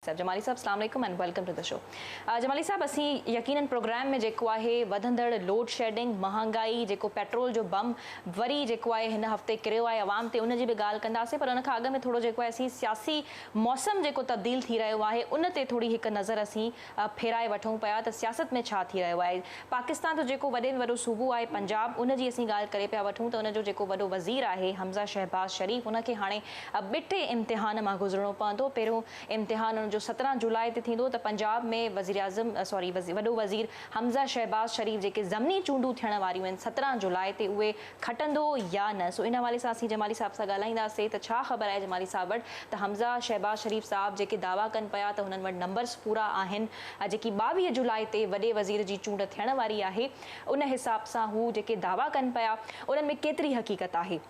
صاحب جمالي صاحب اسلام عليڪم and welcome to the show. Jamali صاحب اسين يقينن پروگرام ۾ جيڪو آهي وڌندڙ لوڊ شيڊنگ، مهانگائي، جيڪو پيٽرول جو بم وري جيڪو آهي هن هفتي ڪريو آهي عوام تي ان جي به ڳالهه ڪنداسين پر ان کان اڳ ۾ ٿورو جيڪو آهي اسين سياسي موسم جيڪو تبديل ٿي رهيو آهي ان تي ٿوري هڪ نظر اسين ڦيرائي وٺون پيا ته سياست ۾ ڇا ٿي رهيو آهي. پاڪستان جو جيڪو وڏي ۾ وڏو صوبو آهي پنجاب ان جي اسين ڳالهه ڪري پيا وٺون ته ان جو جيڪو وڏو وزير آهي حمزه شهباز شريف ان کي هاڻي ٻٽي امتحان مان گذرڻو پوندو. پهريون امتحان ان جو 17 جولاء تي ٿيندو ته پنجاب ۾ وزيراعظم سوري وڏو وزير حمزه شهباز شريف جيڪي ضمني چونڊون ٿيڻ واريون آهن 17 جولاء تي اهي کٽندو يا نه. سو ان حوالي سان اسين جمالي صاحب سان ڳالهائينداسين ته ڇا خبر آهي جمالي صاحب وٽ ته حمزه شهباز شريف صاحب جيڪي دعويٰ ڪن پيا ته هنن وٽ نمبرز پورا آهن جيڪي 22 جولاء تي وڏي وزير جي چونڊ ٿيڻ واري آهي ان حساب سان هو جيڪي دعويٰ ڪن پيا انهن ۾ ڪيتري حقيقت آهي.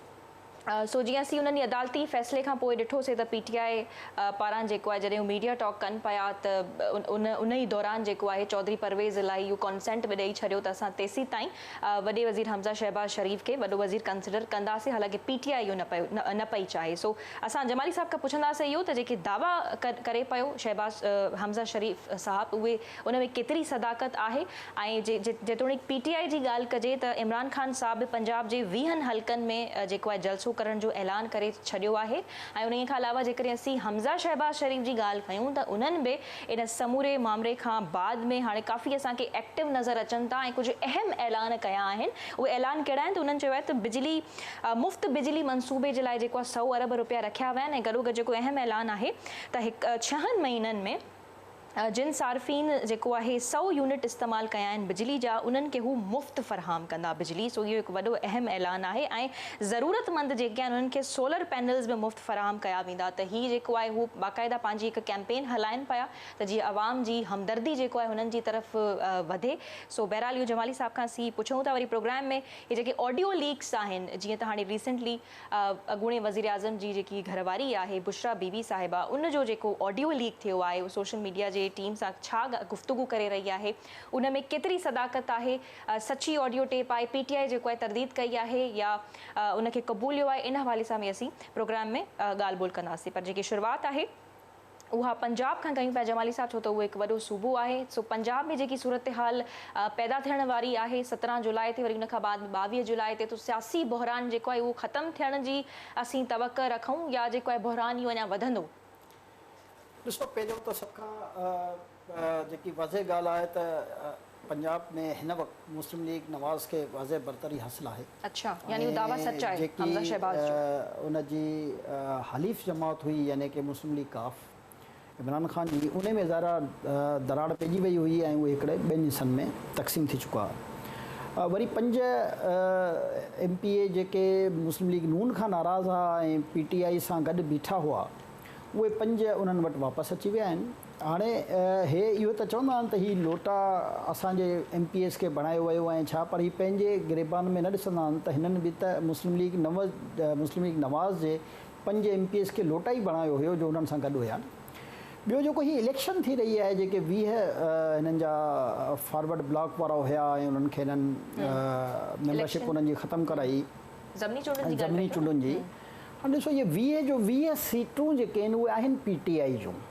سو جيئن اسين انهن عدالتي فيصلي کان پوء ڏٺو سي ته پي ٽي آء پاران جيڪو آهي جڏهن هو ميڊيا ٽاڪ ڪن پيا ته ان ان ئي دوران جيڪو آهي چوڌري پرويز الاهي اهو ڪانسينٽ به ڏئي ڇڏيو ته اسان تيسيتائين وڏي وزير حمزه شهباز شريف کي وڏو وزير ڪنسيڊر ڪنداسين حالانڪه پي ٽي آء اهو نه پيو نه پئي چاهي. سو اسان جمالي صاحب کان پڇنداسين اهو ته جيڪي دعويٰ ڪري پيو شهباز حمزه شريف صاحب اهي ان ۾ ڪيتري صداقت آهي ۽ جيتوڻيڪ پي ٽي آء جي ڳالهه ڪجي ته عمران خان صاحب به پنجاب جي 20 حلقن ۾ جيڪو آهي جلسو ڪرڻ جو اعلان ڪري ڇڏيو آهي ۽ انهيء کان علاوه جيڪڏهن اسين حمزه شهباز شريف جي ڳالهه ڪيون ته انهن به ان سموري مامري کان بعد ۾ هاڻي ڪافي اسان کي ايڪٽو نظر اچن ٿا ۽ ڪجهه اهم اعلان ڪيا آهن. اهي اعلان ڪهڙا آهن ته انهن چيو آهي ته بجلي مفت بجلي منصوبي جي لاء جيڪو آهي 100 ارب رپيا رکيا ويا آهن ۽ گڏوگڏ جيڪو اهم اعلان آهي ته هڪ ڇهن مهينن ۾ جن صارفين جيڪو آهي 100 يونٽ استعمال ڪيا آهن بجلي جا انهن کي هو مفت فراهم ڪندا بجلي. سو اهو هڪ وڏو اهم اعلان آهي ۽ ضرورتمند جيڪي آهن انهن کي سولر پينلز به مفت فراهم ڪيا ويندا ته هي جيڪو آهي هو باقاعده پنهنجي هڪ ڪيمپين هلائن پيا ته جيئن عوام جي همدردي جيڪو آهي هنن جي طرف وڌي. سو بهرحال اهو جمالي صاحب کان اسين پڇون ٿا وري پروگرام ۾ هي جيڪي آڊيو ليڪس آهن جيئن ته هاڻي ريسنٽلي اڳوڻي وزيراعظم جي جيڪي گهر واري آهي بشريٰ بي بي صاحبه ان جو جيڪو آڊيو ليڪ ٿيو آهي اهو سوشل ميڊيا جي ٽيم سان ڇا گفتگو ڪري رهي آهي ان ۾ ڪيتري صداقت آهي سچي آڊيو ٽيپ آهي پي ٽي آء جيڪو آهي ترديد ڪئي آهي يا ان کي قبوليو آهي ان حوالي سان به اسين پروگرام ۾ ڳالهه ٻولهه ڪنداسين پر جيڪي شروعات آهي اها پنجاب کان ڪيون پيا جمالي صاحب ڇو ته اهو هڪ وڏو صوبو آهي سو پنجاب ۾ جيڪي صورتحال پيدا ٿيڻ واري آهي 17 جولاء تي وري ان کان بعد ۾ 22 جولاء تي ته سياسي بحران جيڪو آهي اهو ختم ٿيڻ جي اسين توقع رکون يا جيڪو آهي بحران اهو اڃا وڌندو؟ ڏسو پهريون ته سڀ کان جيڪي واضح ڳالهه آهي ته پنجاب ۾ هن وقت مسلم ليگ نواز کي واضح برتري حاصل آهي. اڇا يعني اهو دعويٰ سچ آهي حمزه شهباز جو. جيڪي ان جي حليف جماعت هئي يعني ڪي مسلم ليگ قاف عمران خان جي انهي ۾ ظاهر آهي دراڙ پئجي وئي هئي ۽ اهي هڪڙي ٻن حصن ۾ تقسيم ٿي چڪا ها. وري پنج ايم پي اي جيڪي مسلم ليگ نون کان ناراض ها ۽ پي ٽي آء سان گڏ بيٺا هئا اهي پنج انهن وٽ واپس اچي ويا آهن. هاڻي هي اهو ته چوندا آهن ته هي لوٽا اسان جي ايم پي ايز کي بڻايو ويو آهي ڇا پر هي پنهنجي گريبان ۾ نه ڏسندا آهن ته هنن به ته مسلم ليگ مسلم ليگ نواز جي پنج ايم پي ايز کي لوٽا ئي بڻايو هيو جو انهن سان گڏ هيا نه. ٻيو جيڪو هي اليڪشن ٿي رهي آهي جيڪي 20 هنن جا فارورڊ بلاڪ وارا هيا ۽ انهن کي هنن ميمبرشپ انهن جي ختم ڪرائي ضمني چونڊن جي ڳالهه ضمني چونڊن جي هاڻي ڏسو اهي 20 جو 20 سيٽون جيڪي آهن اهي آهن پي ٽي آء جون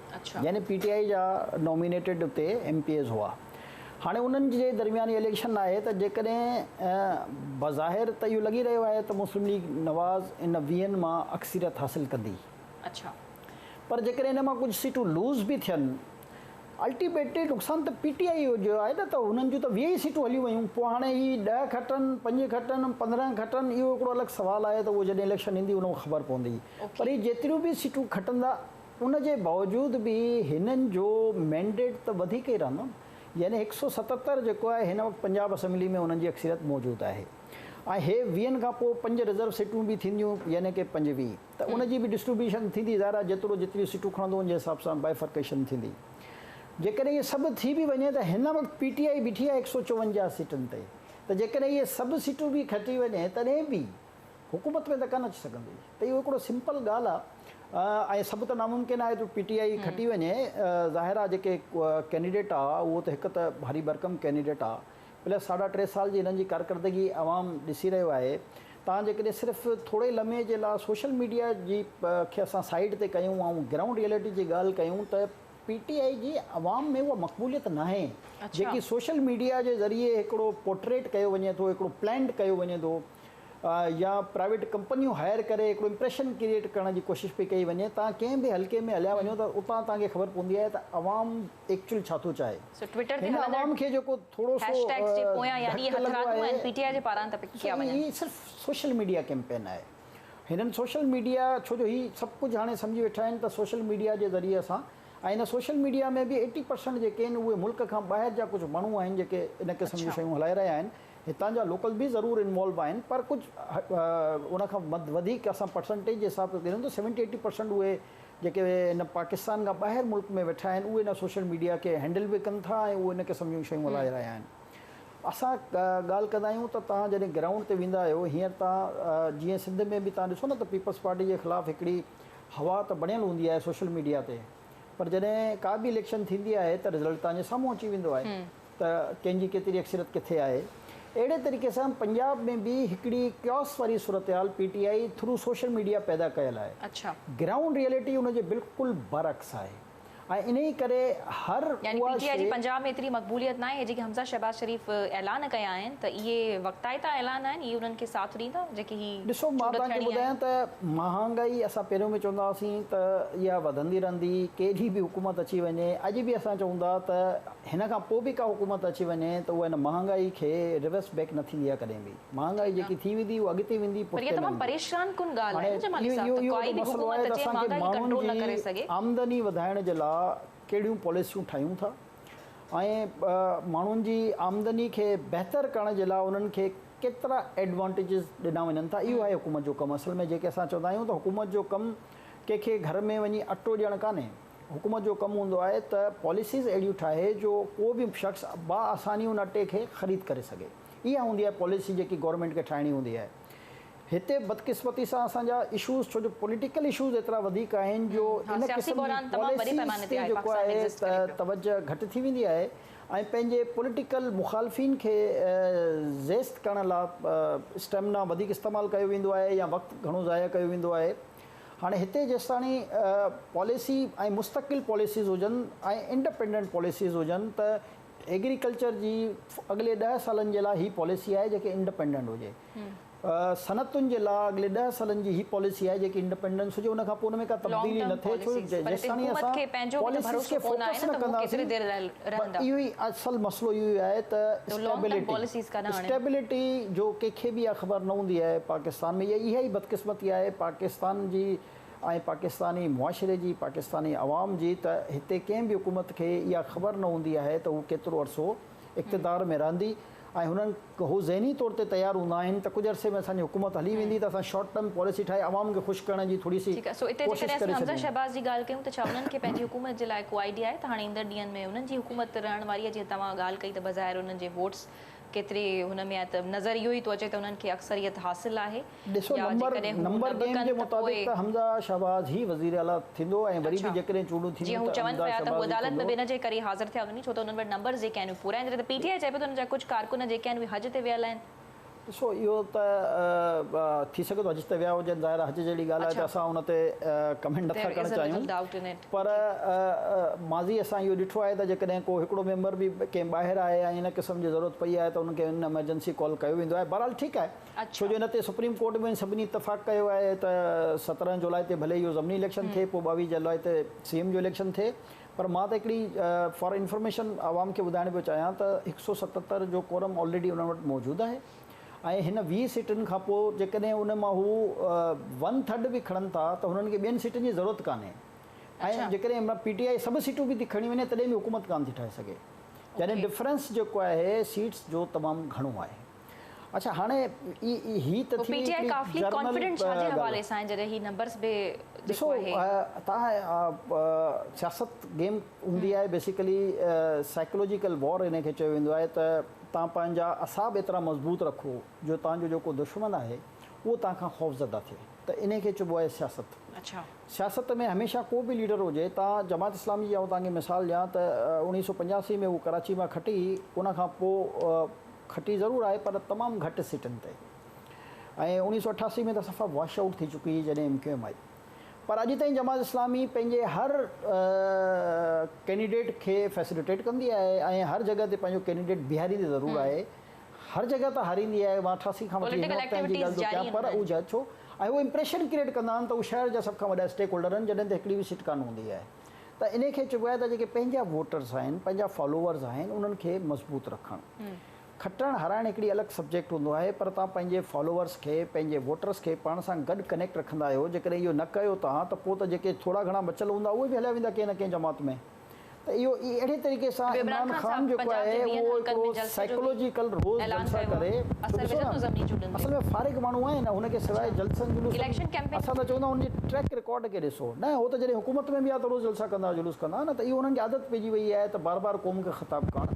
يعني پي ٽي آء جا نومينيٽيڊ اتي ايم پي ايز هئا هاڻي انهن جي درميان اليڪشن آهي ته جيڪڏهن بظاهر ته اهو لڳي رهيو آهي ته مسلم ليگ نواز ان 20 مان اڪثريت حاصل ڪندي. پر جيڪڏهن ان مان ڪجهه سيٽون لوز به ٿين الٽيميٽلي نقصان ته پي ٽي آء جو آهي نه ته انهن جون ته 20 ئي سيٽون هليون ويون پوء هاڻي هي 10 کٽن 5 کٽن 15 کٽن اهو هڪڙو الڳ سوال آهي ته اهو جڏهن اليڪشن ايندي ان وقت خبر پوندي پر هي جيتريون به سيٽون کٽندا ان جي باوجود به هنن جو مينڊيٽ ته وڌيڪ ئي رهندو نه يعني 177 جيڪو آهي هن وقت پنجاب اسيمبلي ۾ انهن جي اڪثريت موجود آهي ۽ هي 20 کان پوء 5 رزرو سيٽون به ٿينديون يعني ڪي 25 ته ان جي به ڊسٽريبيوشن ٿيندي ظاهر آهي جيترو جيتريون سيٽون کڻندو ان جي حساب سان بائفرڪيشن ٿيندي جيڪڏهن اهي سڀ ٿي به وڃي ته هن وقت پي ٽي آء بيٺي آهي 154 سيٽن تي ته جيڪڏهن اهي سڀ سيٽون به کٽي وڃي تڏهن به حڪومت ۾ ته ڪانه اچي سگهندي ته اهو هڪڙو سمپل ڳالهه آهي ۽ سڀ ته ناممڪن آهي ته پي ٽي آء کٽي وڃي ظاهر آهي جيڪي ڪينڊيڊيٽ آهي اهو ته هڪ ته ڀاري ڀرڪم ڪينڊيڊيٽ آهي پلس ساڍا ٽي سال جي هنن جي ڪارڪردگي عوام ڏسي رهيو آهي. توهان جيڪڏهن صرف ٿوري لمحي جي لاء سوشل ميڊيا جي کي اسان سائيڊ تي ڪيون ۽ گرائونڊ ريئلٽي جي ڳالهه ڪيون ته پي ٽي آء جي عوام ۾ اها مقبوليت ناهي جيڪي سوشل ميڊيا جي ذريعي هڪڙو پورٽريٽ ڪيو وڃي ٿو، هڪڙو پلانڊ ڪيو وڃي ٿو يا پرائيويٽ ڪمپنيون هائر ڪري هڪڙو امپريشن ڪريئيٽ ڪرڻ جي ڪوشش پئي ڪئي وڃي. توهان ڪنهن به حلقي ۾ هليا وڃو ته اتان توهان کي خبر پوندي آهي ته عوام ايڪچوئل ڇا ٿو چاهي. سو ٽوئٽر تي هن هلندڙ عوام کي جيڪو ٿورو سو هيش ٽيگز جي پويان يعني اهي ڌڪ لڳو هٿرادو آهي آهن پي ٽي آء جي پاران ته پڪ ڏسو ڪيا وڃن. هي صرف سوشل ميڊيا ڪيمپين آهي. هنن سوشل ميڊيا ڇو جو هي سڀ ڪجهه هاڻي سمجهي ويٺا آهن ته سوشل ميڊيا جي ذريعي اسان ۽ هن سوشل ميڊيا ۾ به ايٽي پرسنٽ جيڪي آهن اهي ملڪ کان ٻاهر جا ڪجهه ماڻهو آهن جيڪي ان قسم جون شيون هلائي رهيا آهن. هتان جا لوڪل به ضرور انوالو آهن پر ڪجهه ان کان وڌيڪ اسان پرسنٽيج جي حساب سان ڳڻيون ته سيونٽي ايٽي پرسنٽ اهي جيڪي هن پاڪستان کان ٻاهر ملڪ ۾ ويٺا آهن اهي ان سوشل ميڊيا کي هينڊل به ڪن ٿا ۽ اهي ان قسم جون شيون هلائي رهيا آهن. اسان ڳالهه ڪندا آهيون ته توهان جڏهن گرائونڊ تي ويندا آهيو هينئر توهان جيئن سنڌ ۾ به توهان ڏسو نه ته پيپلز پارٽي جي خلاف هڪڙي هوا ته بڻيل هوندي آهي سوشل ميڊيا تي پر جڏهن ڪا به اليڪشن ٿيندي آهي ته رزلٽ توهان جي سامهون اچي ويندو آهي ته ڪنهن جي ڪيتري اڪثريت ڪٿي آهي. اهڙي طريقي سان پنجاب ۾ به هڪڙي ڪيوس واري صورتحال P T I through social media پيدا ڪيل آهي. گرائونڊ ريئلٽي ان جي بلڪل برعڪس آهي ۽ انهي ڪري هر يعني اها پي ٽي آء جي شيء. پنجاب ۾ ايتري مقبوليت ناهي جيڪي حمزه شهباز شريف اعلان ڪيا آهن ته اهي وقتائتا اعلان آهن اهي انهن کي ساٿ ڏيندا جيڪي هي ڏسو مان چونڊ توهان کي ٿيڻي آهي. ٻڌايان ته مهانگائي اسان پهريون به چوندا هئاسين ته اها وڌندي رهندي ڪهڙي به حڪومت اچي وڃي اڄ به اسان چئون ٿا ته هن کان پوء به ڪا حڪومت اچي وڃي ته اها هن مهانگائي کي ريورس بيڪ نه ٿيندي آهي ڪڏهن به مهانگائي جيڪي ٿي ويندي اها اڳتي ويندي پر اها پٺتي نه تمام ويندي. پريشان ڪن ڳالهه آهي هاڻي نه جمالي اهو صاحب ته اهو ڪائي وڏو به مسئلو حڪومت آهي ته اچي اسان کي مهانگائي کي ماڻهن ڪنٽرول نه ڪري جي سگهي. آمدني وڌائڻ جي لاء ڪهڙيون پاليسيون ٺاهيون ٿا ۽ ماڻهن جي آمدني کي بهتر ڪرڻ جي لاء انهن کي ڪيترا ايڊوانٽيجز ڏنا وڃن ٿا اهو آهي حڪومت جو ڪم. اصل ۾ جيڪي اسان چوندا آهيون ته حڪومت جو ڪم ڪنهن کي گهر ۾ وڃي اٽو ڏيڻ ڪانهي. حڪومت جو ڪم هوندو آهي ته پاليسيز اهڙيون ٺاهي جو ڪو به شخص باآساني ان اٽي کي خريد ڪري سگهي. اها هوندي آهي پاليسي جيڪي گورنمينٽ کي ٺاهڻي هوندي آهي. هتي بدقسمتي سان اسان جا اشوز ڇو جو پوليٽيڪل اشوز ايترا وڌيڪ آهن جو ها ان سياسي قسم جي بحران تمام وڏي پاليسيز پيماني تي تي آهي جيڪو پاڪستان ۾ آهي ايگزسٽ ڪري ته پيو. توجه گهٽ ٿي ويندي آهي ۽ پنهنجي پوليٽيڪل مخالفين کي زيست ڪرڻ لا اسٽيمنا وڌيڪ استعمال ڪيو ويندو آهي يا وقت گهڻو ضايع ڪيو ويندو آهي. هاڻي هتي جيستاڻي پاليسي ۽ مستقل پاليسيز هجن ۽ انڊپينڊنٽ پاليسيز هجن ته ايگريڪلچر جي اڳلي ڏهه سالن جي لاء هي پاليسي آهي جيڪي انڊپينڊنٽ هجي، صنعتن جي لاء اڳلي ڏهه سالن جي هي پاليسي آهي جيڪي انڊپينڊنس هجي ان کان پوء ان ۾ ڪا لانگ تبديلي ٽرم نه ٿئي ڇو پاليسيز پر هتي جيستاڻي حڪومت اسان کي پنهنجو به ته پاليسيز ڀروسو کي ڪونه آهي فوڪس نه نه ته هو ڪيتري ڪنداسين دير رهندا. اهو ئي اصل مسئلو اهو ئي آهي ته ته لانگ ٽرم اسٽيبلٽي پاليسيز ڪڏهن آڻين. اسٽيبلٽي جو ڪنهن کي به اها خبر نه هوندي آهي پاڪستان ۾ اها ئي بدقسمتي آهي پاڪستان جي ۽ پاڪستاني معاشري جي پاڪستاني عوام جي ته هتي ڪنهن به حڪومت کي اها خبر نه هوندي آهي ته هو ڪيترو عرصو اقتدار ۾ رهندي ۽ هنن هو ذهني طور تي تيار هوندا آهن ته ڪجهه عرصي ۾ اسان جي حڪومت هلي ويندي ته اسان شارٽ ٽرم پاليسي ٺاهي عوام کي خوش ڪرڻ جي ٿوري سي ٺيڪ آهي سو اتي ڪوشش جيڪڏهن ڪري اسين حمزه ڇڏيون. شهباز جي ڳالهه ڪيون ته ڇا انهن کي پنهنجي حڪومت جي لاء ڪو آئيڊيا آهي ته هاڻي ايندڙ ڏينهن ۾ انهن جي حڪومت رهڻ واري آهي جيئن توهان ڳالهه ڪئي ته بظاهر انهن جي ووٽس ڪيتري هن ۾ آهي ته نظر اهو ئي ٿو اچي ته انهن کي اڪثريت حاصل آهي ڏسو يا نمبر جيڪڏهن هو نمبر نه به گيم ڪن جي ته پوء مطابق ته حمزه شهباز ئي وزير اعليٰ ٿيندو ۽ وري به اڇا جيڪڏهن چونڊون جيئن ٿينديون هو ته چون حمزه پيا ته هو شهباز ئي عدالت ۾ ٿيندو. به ان جي ڪري ئي حاضر ٿيا هوندني ڇو ته انهن وٽ نمبرز جيڪي آهن اهي پورا آهن جڏهن ته پي ٽي آء چئي پيو ته انهن جا ڪجهه ڪارڪن جيڪي آهن اهي حج تي ويل آهن. ڏسو اهو ته ٿي سگهي ٿو حج تي ويا هجن ظاهر آهي حج جهڙي ڳالهه آهي ته اسان ان تي ڪمينٽ نٿا ڪرڻ چاهيون پر ماضي اسان اهو ڏٺو آهي ته جيڪڏهن ڪو هڪڙو ميمبر به ڪنهن ٻاهر آهي ۽ ان قسم جي ضرورت پئي آهي ته ان کي ان ايمرجنسي ڪال ڪيو ويندو آهي بهرحال ٺيڪ آهي ڇو جو ان تي سپريم ڪورٽ ۾ سڀني اتفاق ڪيو آهي ته 17 جولاء تي ڀلي اهو ضمني اليڪشن ٿئي پوء 22 جولاء تي سي ايم جو اليڪشن ٿئي پر مان ته هڪڙي فار انفارميشن عوام کي ٻڌائڻ پيو چاهيان ته 177 جو ڪورم آلريڊي انهن وٽ موجود آهي ۽ هن 20 سيٽن کان پوء جيڪڏهن ان مان هو ون ٿرڊ به کڻن ٿا ته هنن کي ٻين سيٽن جي ضرورت ڪانهي ۽ جيڪڏهن پي ٽي آء سڀ سيٽون به ٿي کڻي وڃي تڏهن به حڪومت ڪانه ٿي ٺاهي سگهي يعني ڊفرنس جيڪو آهي سيٽس جو تمام گهڻو آهي. اڇا هاڻي هي ته ٿي پي ٽي آء ڪافي ڪانفيڊنٽ ڇا جي حوالي سان آهن جڏهن هي نمبرز به ڏسو توهان سياست گيم هوندي آهي بيسيڪلي سائيڪلوجيڪل وار ان کي چيو ويندو آهي ته توهان پنهنجا اعصاب ايترا مضبوط رکو جو توهان جو جيڪو دشمن آهي اهو توهان کان خوفزده ٿئي ته ان کي چئبو آهي سياست. سياست ۾ هميشه ڪو به ليڊر هجي توهان جماعت اسلامي جي آئون توهان کي مثال ڏيان ته 1985 ۾ هو ڪراچي مان کٽي ان کان پوء کٽي ضرور آهي پر تمام گهٽ سيٽن تي ۽ 1988 ۾ ته صفا واش آئوٽ ٿي چڪي هئي جڏهن ايم ڪيو ايم آئي پر اڄ تائين جماعت اسلامي پنهنجي هر ڪينڊيڊيٽ کي فيسليٽيٽ ڪندي آهي ۽ هر جڳهه تي پنهنجو ڪينڊيڊيٽ بيهاريندي ضرور آهي. هر جڳهه تان هاريندي آهي. مان 88 کان وٺي هن وقت تائين جي ڳالهه ٿو ڪيان پر اهو جا ڇو ۽ اهو امپريشن ڪريئيٽ ڪندا آهن ته هو شهر جا سڀ کان وڏا اسٽيڪ هولڊر آهن جڏهن ته هڪڙي به سيٽ ڪانه هوندي آهي ته انهي کي چئبو آهي ته جيڪي پنهنجا ووٽرز آهن پنهنجا فالوورز آهن انهن کي مضبوط رکڻ. کٽڻ هارائڻ هڪڙي الڳ سبجيڪٽ هوندو آهي پر توهان پنهنجي فالوورز کي پنهنجي ووٽرز کي پاڻ سان گڏ ڪنيڪٽ رکندا آهيو جيڪڏهن اهو نه ڪيو توهان ته پوء ته جيڪي ٿورا گهڻا بچيل هوندا اهي به هليا ويندا ڪنهن نه ڪنهن جماعت ۾ ته اهو اهڙي طريقي سان عمران خان جيڪو آهي اهو هڪڙو سائيڪولوجيڪل روز جلسا ڪري ڇو ڏسو نه اصل ۾ فارغ ماڻهو آهي نه هن کي سواء جلسن جلوسن اسان ته چوندا آهيون هن جي ٽريڪ رڪارڊ کي ڏسو نه هو ته جڏهن حڪومت ۾ به آ ته روز جلسا ڪندا جلوس ڪندا نه ته اهو انهن کي عادت پئجي وئي آهي ته بار بار قوم کي خطاب ڪرڻ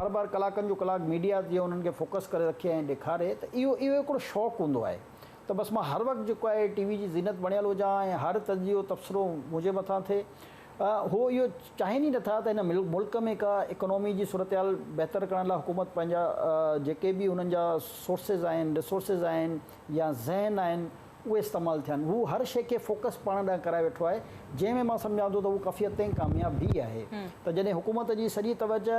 بار بار ڪلاڪن جو ڪلاڪ ميڊيا جيئن انهن کي فوڪس ڪري رکي ۽ ڏيکاري ته اهو اهو هڪڙو شوق هوندو آهي ته بس مان هر وقت جيڪو آهي ٽي وي جي زينت بڻيل هجان ۽ هر تجزيو تبصرو منهنجي مٿان ٿئي. هو اهو چاهين ئي نٿا ته هن ملڪ ۾ ڪا اڪانومي جي صورتحال بهتر ڪرڻ لاء حڪومت پنهنجا جيڪي به انهن جا سورسز آهن، ريسورسز آهن يا ذهن آهن اهي استعمال ٿين. هو هر شيء کي فوڪس پاڻ ڏانهن ڪرائي ويٺو آهي، جنهن ۾ مان سمجهان ٿو ته هو ڪافي حد تائين ڪامياب به آهي ته جڏهن حڪومت جي سڄي توجه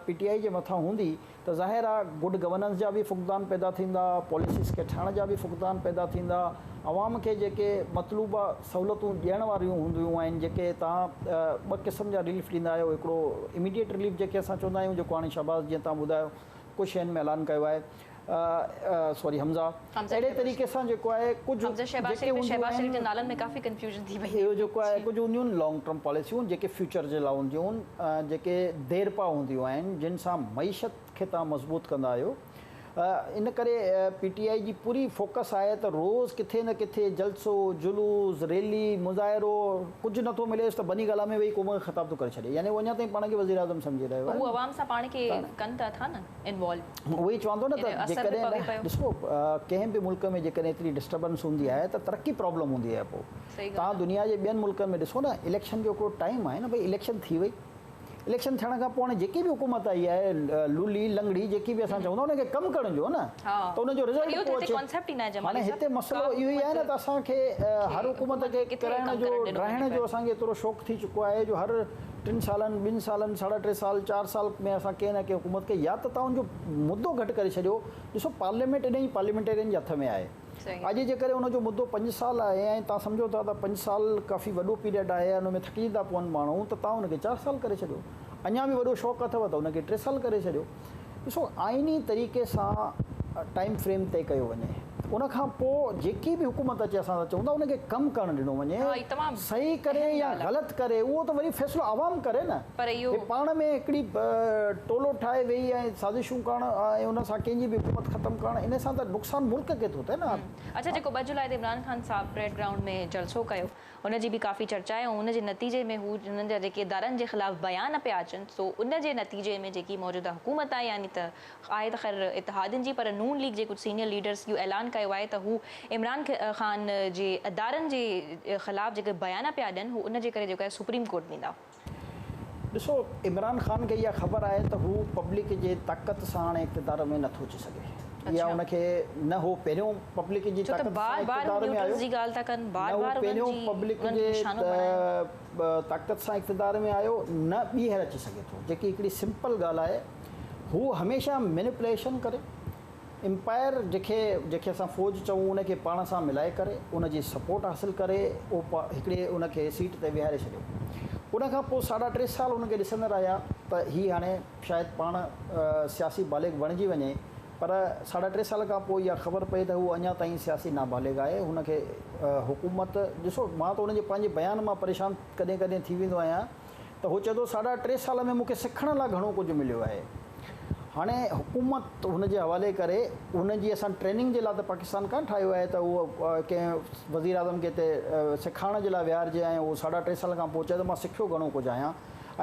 پي ٽي آء جي مٿان هوندي ته ظاهر آهي گڊ گورننس جا به فقدان پيدا ٿيندا، پاليسيز کي ٺاهڻ جا به فقدان پيدا ٿيندا، عوام کي جيڪي مطلوبه سهولتون ڏيڻ واريون هونديون آهن جيڪي توهان ٻه قسم جا رليف ڏيندا آهيو هڪڙو اميڊيٽ رليف جيڪي اسان چوندا آهيون جيڪو هاڻي شهباز جيئن توهان ٻڌايو ڪجهه شين ۾ اعلان ڪيو آهي سوري حمزه اهڙي طريقي سان جيڪو آهي ڪجهه جيڪي هونديون آهن نالن ۾ ڪافي ڪنفيوزن ٿي وئي اهو جيڪو آهي ڪجهه هونديون آهن لانگ ٽرم پاليسيون جيڪي فيوچر جي لاء هونديون آهن جيڪي ديرپا هونديون آهن جن سان معيشت کي توهان مضبوط ڪندا آهيو ان ڪري پي ٽي آء جي پوري فوڪس آهي ته روز ڪٿي نه ڪٿي جلسو جلوس ريلي مظاهرو ڪجهه نٿو مليس ته بني گالا ۾ ويهي قوم کي خطاب ٿو ڪري ڇڏي يعني هو اڃا تائين پاڻ کي وزيراعظم سمجهي رهيو آهي هو عوام سان پاڻ کي ڪن ته ٿا نه انوالو. اهو ئي چوان ٿو نه ته جيڪڏهن ڏسو ڪنهن به ملڪ ۾ جيڪڏهن ايتري ڊسٽربنس هوندي آهي ته ترقي پرابلم هوندي آهي پوء توهان دنيا جي ٻين ملڪن ۾ ڏسو نه اليڪشن جو هڪڙو ٽائيم آهي نه ڀئي اليڪشن ٿي وئي اليڪشن ٿيڻ کان پوء هاڻي جيڪي به حڪومت آئي آهي لولي لنگڙي جيڪي به اسان چئون ٿا ان کي ڪم ڪرڻ جو نه ته ان جو رزلٽ پوء اچي هاڻي هتي مسئلو اهو ئي آهي نه ته اسان کي هر حڪومت کي ڪرائڻ جو ڊاهڻ جو اسان کي ايترو شوق ٿي چڪو آهي جو هر ٽن سالن، ٻن سالن، ساڍا ٽي سال، چار سال ۾ اسان ڪنهن نه ڪنهن حڪومت کي يا ته توهان ان جو مدو گهٽ ڪري ڇڏيو. ڏسو پارليامينٽ انهي پارليامينٽيرين جي هٿ ۾ آهي. اڄ جيڪڏهن ان جو مدو پنج سال آهي ۽ توهان سمجهو ٿا ته پنج سال ڪافي وڏو پيريڊ آهي ۽ ان ۾ ٿڪجي ٿا پون ماڻهو ته توهان ان کي چار سال ڪري ڇڏيو. اڃا به وڏو شوق اٿو ته ان کي ٽي سال ڪري ڇڏيو. ڏسو آئيني طريقي سان ٽائيم فريم طئي ڪيو وڃي ان کان پوء جيڪي به حڪومت اچي اسان ته چئون ٿا ان کي ڪم ڪرڻ ڏنو وڃي صحيح ڪري يا غلط ڪري اهو ته وري فيصلو عوام ڪري نه هي پاڻ ۾ هڪڙي ٽولو ٺاهي ويهي ۽ سازشون ڪرڻ ۽ ان سان ڪنهن جي به حڪومت ختم ڪرڻ ان سان ته نقصان ملڪ کي ٿو ٿئي نه. اڇا جيڪو 2 جولاء تي عمران خان صاحب پريڊ گرائونڊ ۾ جلسو ڪيو ان جي به ڪافي چرچا آهي ۽ ان جي نتيجي ۾ هو هنن جا جيڪي ادارن جي خلاف بيان پيا اچن سو ان جي نتيجي ۾ جيڪي موجوده حڪومت آهي يعني ته آهي ته خير اتحادين جي پر نون ليگ جي ڪجهه سينيئر ليڊرز اهو اعلان ڪيو آهي ته هو عمران خان جي ادارن جي خلاف جيڪي بيان پيا ڏين هو ان جي ڪري جيڪو آهي سپريم ڪورٽ ويندا. ڏسو عمران خان کي اها خبر آهي ته هو پبلڪ جي طاقت سان هاڻي اقتدار ۾ نٿو اچي سگهي اها ان کي نه هو پهريون پبلڪ جي طاقت سان اقتدار ۾ آيو نه هو پهريون پبلڪ جي طاقت سان اقتدار ۾ آيو نه ٻيهر اچي سگهي ٿو جيڪي هڪڙي سمپل ڳالهه آهي هو هميشه مينيپوليشن ڪري امپائر جيکي جيکي اسان فوج چئون ان کي پاڻ سان ملائي ڪري ان جي سپورٽ حاصل ڪري اهو هڪڙي ان کي سيٽ تي ويهاري ڇڏيو. ان کان پوء ساڍا ٽي سال ان کي ڏسندا رهيا ته هي هاڻي شايد پاڻ سياسي بالغ بڻجي وڃي پر ساڍا ٽي سال کان پوء اها خبر پئي ته هو اڃا تائين سياسي نابالغ آهي هن کي حڪومت ڏسو مان ته ان جي پنهنجي بيان مان پريشان ڪڏهن ڪڏهن ٿي ويندو آهيان ته هو چئي ٿو ساڍا ٽي سال ۾ مون کي سکڻ لاء گهڻو ڪجهه مليو آهي. هاڻي حڪومت هن جي حوالي ڪري هن جي اسان ٽريننگ جي لاء ته پاڪستان ڪانه ٺاهيو آهي ته اهو ڪنهن وزيراعظم کي هتي سيکارڻ جي لاء ويهارجي ۽ اهو ساڍا ٽي سال کان پوء چئي ته مان سکيو گهڻو ڪجهه آهيان